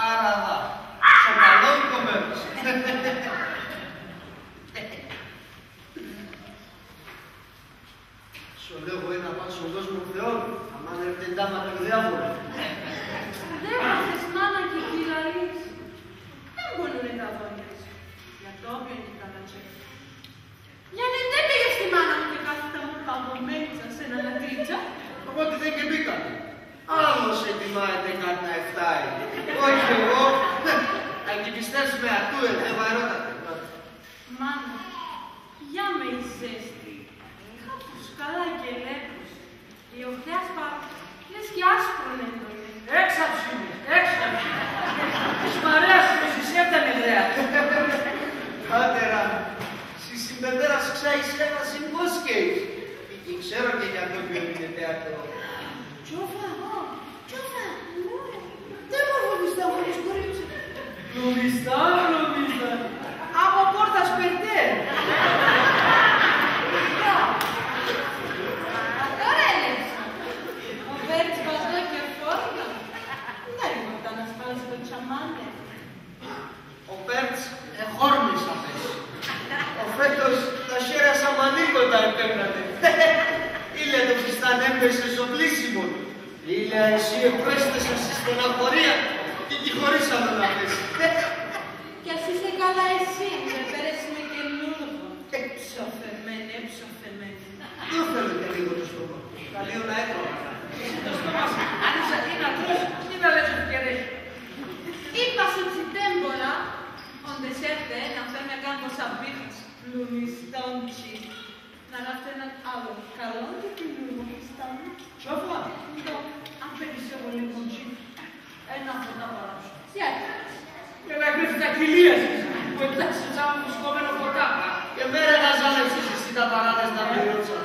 Άρα δα. Σο καλό η κοπέλα σ'. Σο λέγω, έν' απάν' σον κόσμον Θεόν, άμα έρ'νε τάφα τ' αδιάφορα. Ντ' έπαθες, μάνα, και κυλαλείς; Έν' πονούνε τα δόντια σ'; Για τ' όποιον και καλά τσ' έχ'. Γιαννέ ντ' έπαιγες τη μάνα μ' και κάθ'ταν παγωμένη σ' έναν ακρίτσαν; Οπότε δεν και μπήκα. Άλλος ετοιμάζεται κάτι να εφτάει. Όχι εγώ. Αν και πιστεύεις με ατού, ε, δεν βαρότανε. Μάνα, για με η ζέστη. Κάπως καλά και λέπος. Η οχλιάς πα-, λες και άσπρον έντονε. Έξαψη είναι, έξαψη. Της παρέας σου, εσύ έφτανε γραία. Πάτερ, σην Πετέραν ξάι σ' έναν σην πώς καίεις. Εκεί ξέρω και για το ποιο είναι τέατρο. Τσόφα, Τσόφα, ντ' έμορφο βυστάν χωρίς κορίτσι. Λουμυστάν, λουμυστάν. Άμον πόρτας περτέρ'. Ατώρα έλεψα. Ο Πέρτς βατό και φόρτον. Ντ' αρρύγορτα να σπάζ' το τσαμάν, ε. Ο Πέρτς εχόρμες απέσ'. Ο Φέτος τα χέρια σα μανίκοτα επέμ'νανε. Ήλια το φυστάν έμπεσεν σο πλύσιμον. Ήλια εσύ επρέσπεσας ση στεναχωρία και 'κι χωρίσαμε να πέσ'. Κι ας είσαι καλά εσύ, μ' επέρεσες με καινούργο. Εψωφεμένη, εψωφεμένη. Ντο θέλετε λίγο το στόμα; Καλείον να έτρωα. Εσύ το στόμα σ', αν είσαι, είναι ατρός, τι να λες ότι κερέχει. Είπα σ' ουτς τέμποραν, όντε σέρτεν, να φέρ' με κάμποσα πίχας. Λουμυστάν τσ'. Να ράφτ' έναν άλλο, καλόν και καινούργον φυστάν. Τσόφα; Ντο; Αν παίρνεις εγώ λίγο τσ', έναν φωτά παράψω. Σιάτα. Έλα, κρύφτ' τα κυλία σ', που έτασες σ' άμον φουσκωμένον φωτά. Και εμένα να ζάλεψες εσύ τα παράδες να πληρώτσα.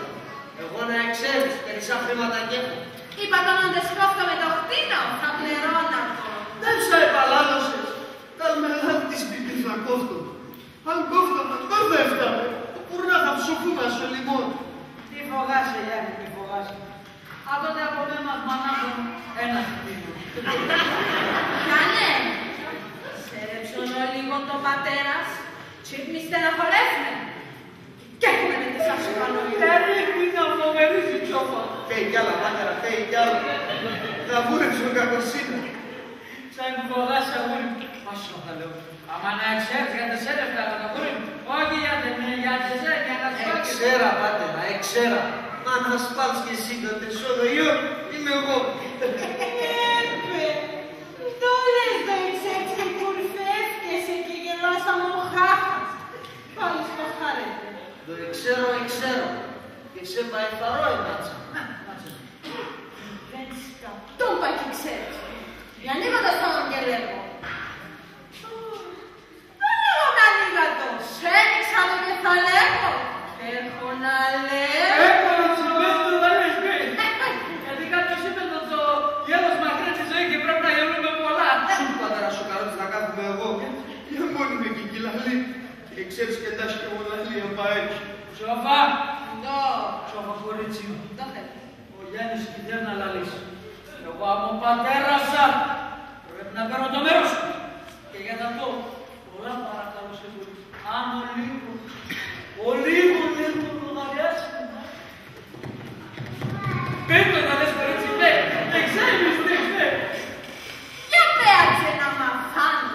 Εγώ, να εξέρτς, περισσά χρήματα 'κ' έχω. Είπα ντ' όντε σκόφτω με το χτίνο, θα πληρώνω. Ντ' έσπα επαλάλωσες; Καλ' με ελάλ' τη σπιτίν θα κόφτω. Αν κόφτω, ντο θα εφτάμε; Πουρνά θα ψοφούμ' ας σο λιμόν. Μη φογάσαι, Γιάννη, μη φογάσαι. Ατότε από μέ' μ' ατ' μανάκο έναν χτίνον. Γιάννε, σέρεψον ολίγον τον πατέρα σ', τσιπ μη στεναχωρέθ'νε. Κι έχουνε με τ' εσάς σο κανόν. Κι αρρύχτην να φοβερείς, Τσόφα. Τέει κι άλλα, μάτερα, τέει κι άλλα. Θα βούρεψον κακοσύναν. Σα μη φογάσαι, αγούρι μ'. Πα σο θα λέω. Άμα να εξέρτς, για τ' εσέν έφταγα, αγούρι μ'. Όχι για τ' εμέν, για τ' εσέν, για να σπάγεις. Εξέρα, πάτερ, εξέρα. Μα να σπάλ'ς κι εσύ ντο', σο δωίον είμαι εγώ. Έπε, ντο λες, ντο εξέρτς και κουρφεύκεσαι και γελάς άμον χάχας. Πάλι σπαχάρεται. Ντο εξέρω, εξέρω. Και σε πα εθαρώ, εμάτσα. Εμάτσα. Δεν σκατόν πα 'κι ξέρεις. Γιαννή, μάνα, θα όν και λέγω. Ω, δεν λέγω κανίγαν ντο. Σ' έριξα το κεφαλέκο. Έχω να λέω. Έχω να τσιμπέν το δανέσκι. Γιατί κάποιος είπε το, το γέλος μακραίνει τη ζωή και πρέπει να γελούμε πολλά. Σου, πατέρα, σο καρότσ' θα κάθουμαι εγώ. Για μόνη μ' εκεί κυλαλεί. Και ξέρεις, και ντ' ας και μολαλεί απαέτσ'. Τσόφα! Ντο; Τσόφα, κορίτσι μ'. Ντο θέλεις; Ο Γιάννης 'κι θέλ' να λαλήσει. Εγώ άμον πατέρας σα, πρέπει να παίρω το μέρος σ'. Και για τ' ατό, πολλά παρακαλώ σε, κορίτσι μ', αν ολίγον, ολίγον, ολίγον λογαριάσεις με. Πέει ντο να λες, κορίτσι, πέει. Εξέρεις, εξέρεις. Για πέει ατ'ς να μαθάνω.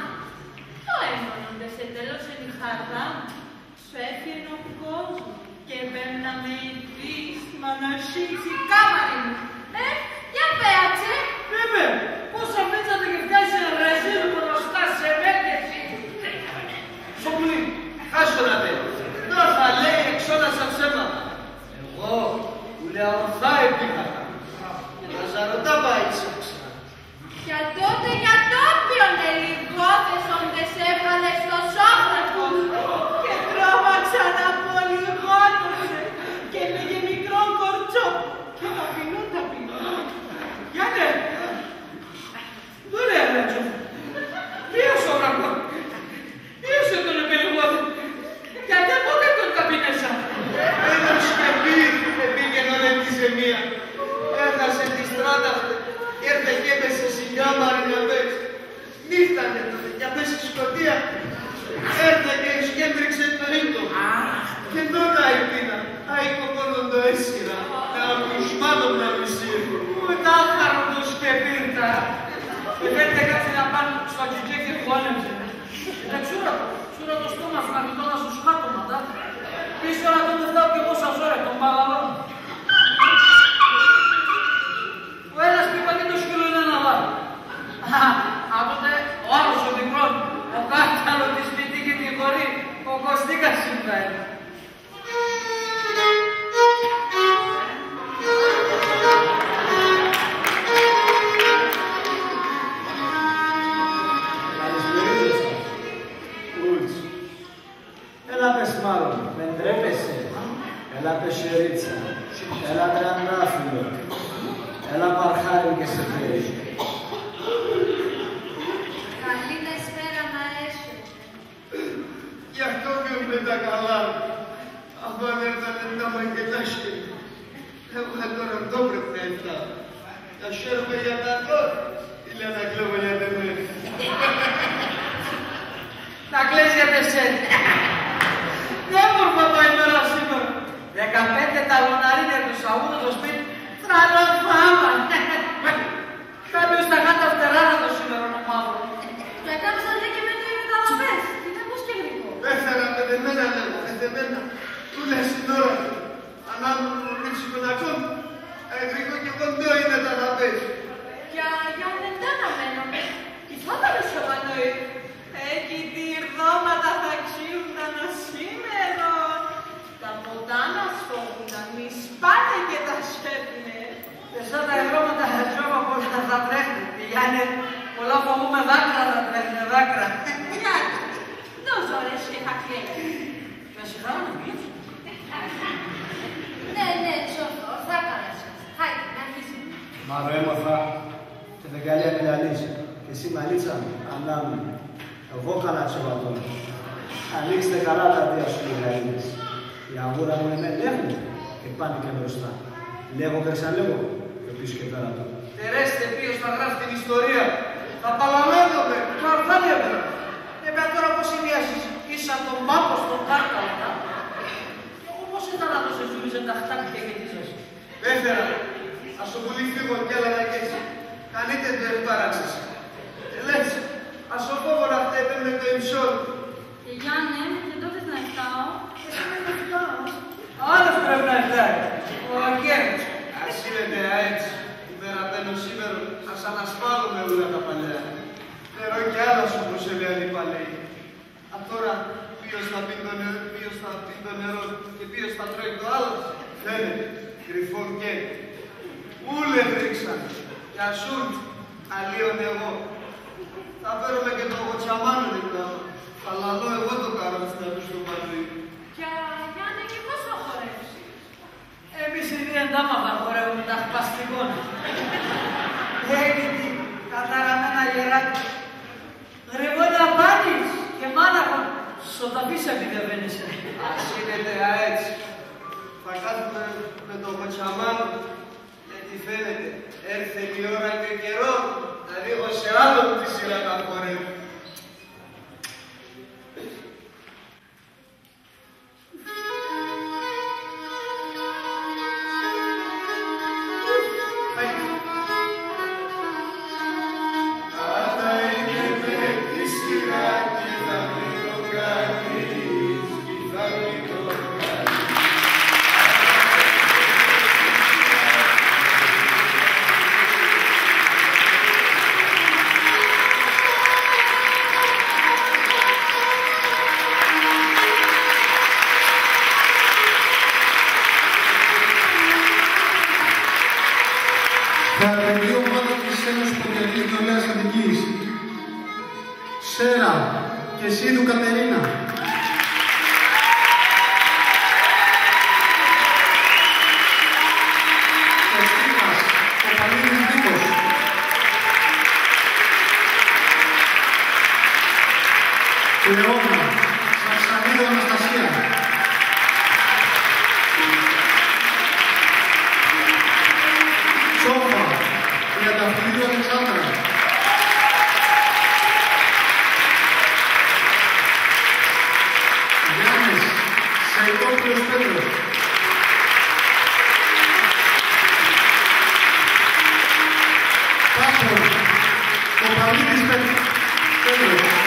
Το έμονον ντες ετέλος έν' η χαρά μ'. Σ' έφυεν ο κόσμος και εμπαίν' να με ιδείς, μανασίτση, κάμαρη μ'. Ε, για πέει ατ'ς. Είμαι! Πώς αφήτσατε και φτιάσεις ρεζίλ μπροστά σε μέ' κι εσύ. Σο πουλί, χάσον ατέ. Ντο θα λέει, εξώνασα ψέματα. Εγώ, ούλα, ορθά εποίχαθα. Τον παλαβόν. Ο ένας που είπα, «Τι το σκύλο είναι να βάλω;» Άκουτε, ο άλλος ο μικρόν, ο κάρταλο τη σπιτί και τη χωρί, ο Κωστίκας είναι. Καλησπερίδες σας. Ούλτς. Έλα πες, μάλλον, με ντρέπεσαι; Έλα πες, σερίτσα; Έλα, τριαντάφυλλο; Έλα, παρχάρι και σε χέρι. Καλή Δευτέρα να έσαι. Κι ατό μη με τα καλά, αφάν έρθανε τα μαγκελάσια. Εγώ ατώρα ντο πρέπ' να ευτάω; Ταχαίρουμαι για τ' ατόν, ήλιαν να κλέβω για τ' εμέν; Να κλαις για τ' εσέν; Νέομορφα πάει η μέρα σήμερον. Δεκαπέντε ταλοναρίνια το σαβούδο το σπίτ', τραλά θάμα. Κάποιος θα χά' τα φτερά να το σήμερον ο μαύρον. Και κάποιος θα λέει και με το ιμεταλαπές. Τι θα ακούς και γρήγορα. Πέθαρα παιδεμένα λέγω, παιδεμένα. Τούλα σην ώραν. Ανάμον ο Μίτσικον ακόμ'. Ε, γρήγορα κι εγώ ντο είναι τα λαπές. Για, για μεντά να μένουμε. Κι θα τα λες σοβαρό, ε. Ε, κι τι ρδώματα θα ξύρουν τα ανασήμερον. Τα ποτά να σφώγουνταν, μη σπάνε και τα σφέπ'νε. Εσά τα εβρώματα, Ζώβα, πολλά θα τρέχ'νε. Τηλιάνε, πολλά φοβούμαι, δάκρυα θα τρέχ'νε, δάκρυα. Μιαν. Ντο ζόρ' έχεις, Χακλέ; Με σιγάρα να κλείφω. Ναι, ναι, Ζώβα, ορθά κάμνες. Χάιντε, να αρχίσουμε. Μαρό έμαθα και δεν καλεί να με λαλείς. Και εσύ, μαλίτσα μ', ανάμον. Εγώ καλά τσιβατώ. Ανοίξτε καλά τα αττία σου, οι γαλήνες. Η αγούρα μου εμέν λέγ'νε και πάνε και μπροστά. Λέγω και ξαλέγω και πίσω και πέρα το. Τερέστε ποίος θα γράφ' την ιστορία. Θα παλαμέδομε, θα ορθά λέγω. Έπε ατώρα πώς είναι η Ασίσ', ίσα τον πάπον, τον κάρταλον, α; Κι εγώ πώς έτ' ανάτος εζούριζεν τα χτάπια και τίζας. Πέθερα, ας σο πουλί φύγω κι άλλα να καίτς. Κανεί ντο εμπάραξες. Ελέγξ', ας σο φόβον ατέ επέμ'νε το ημσόν. Και Γιάννε, και ντο θες να ευτάω; Εσύ με ευτάω. Άλλος πρέπ' να ευτάει. Ο Αγγέλος. Ας ίνεται αέτσ', ημέρα πένω σήμερον, ας ανασπάλλουμε ούλα τα παλαιά. Νερόν κι άλλα σο προσελέαν οι παλαιοί. Ατώρα, ποίος θα πίν' το νε-, ποίος θα πίν' το νερόν και ποίος θα τρώει το άλας; Φαίνεται, γρυφόν καίν'. Ούλ' εβρήξαν, κι ας ούλτ', αλλίον εγώ. Θα παίρομε και το γοτσαμάν' ατό, θα λαλώ εγώ το καρότσ' ατού σο Παντοή. Κι, Γιάννε, και πώς θα χορεύσεις; Εμείς οι δύο ντάμα θα χορεύουμε, τα χπαστικόν. Έι, τι καταραμένα γεράκια. Γρυβόν απάντης και μάναχον σο ταφί σ' επιδεβαίνεσαι. Ας ίνεται αέτσ'. Θα κάθουμαι με το γοτσαμάν', γιατί φαίνεται, έρθεν η ώρα και ο καιρόν να ανοίγω σε άλλο τη σειρά τα χορεύ'. Χοροδία, ομάδα της Ένωσης Ποδηλατής Νεολαίας Αττικής. Σέρα, Κεσίδου Κατερίνα. Κωστίκας, Κοπαλίδης Νίκος. Λεώνα, Σαρσανίδου Αναστασία. Τσόφα, Τριανταφυλλίδου Αλεξάνδρα. Γιάννης, Σαϊτόπουλος Πέτρος. Πάπον, Κοπαλίδης Πέτρος.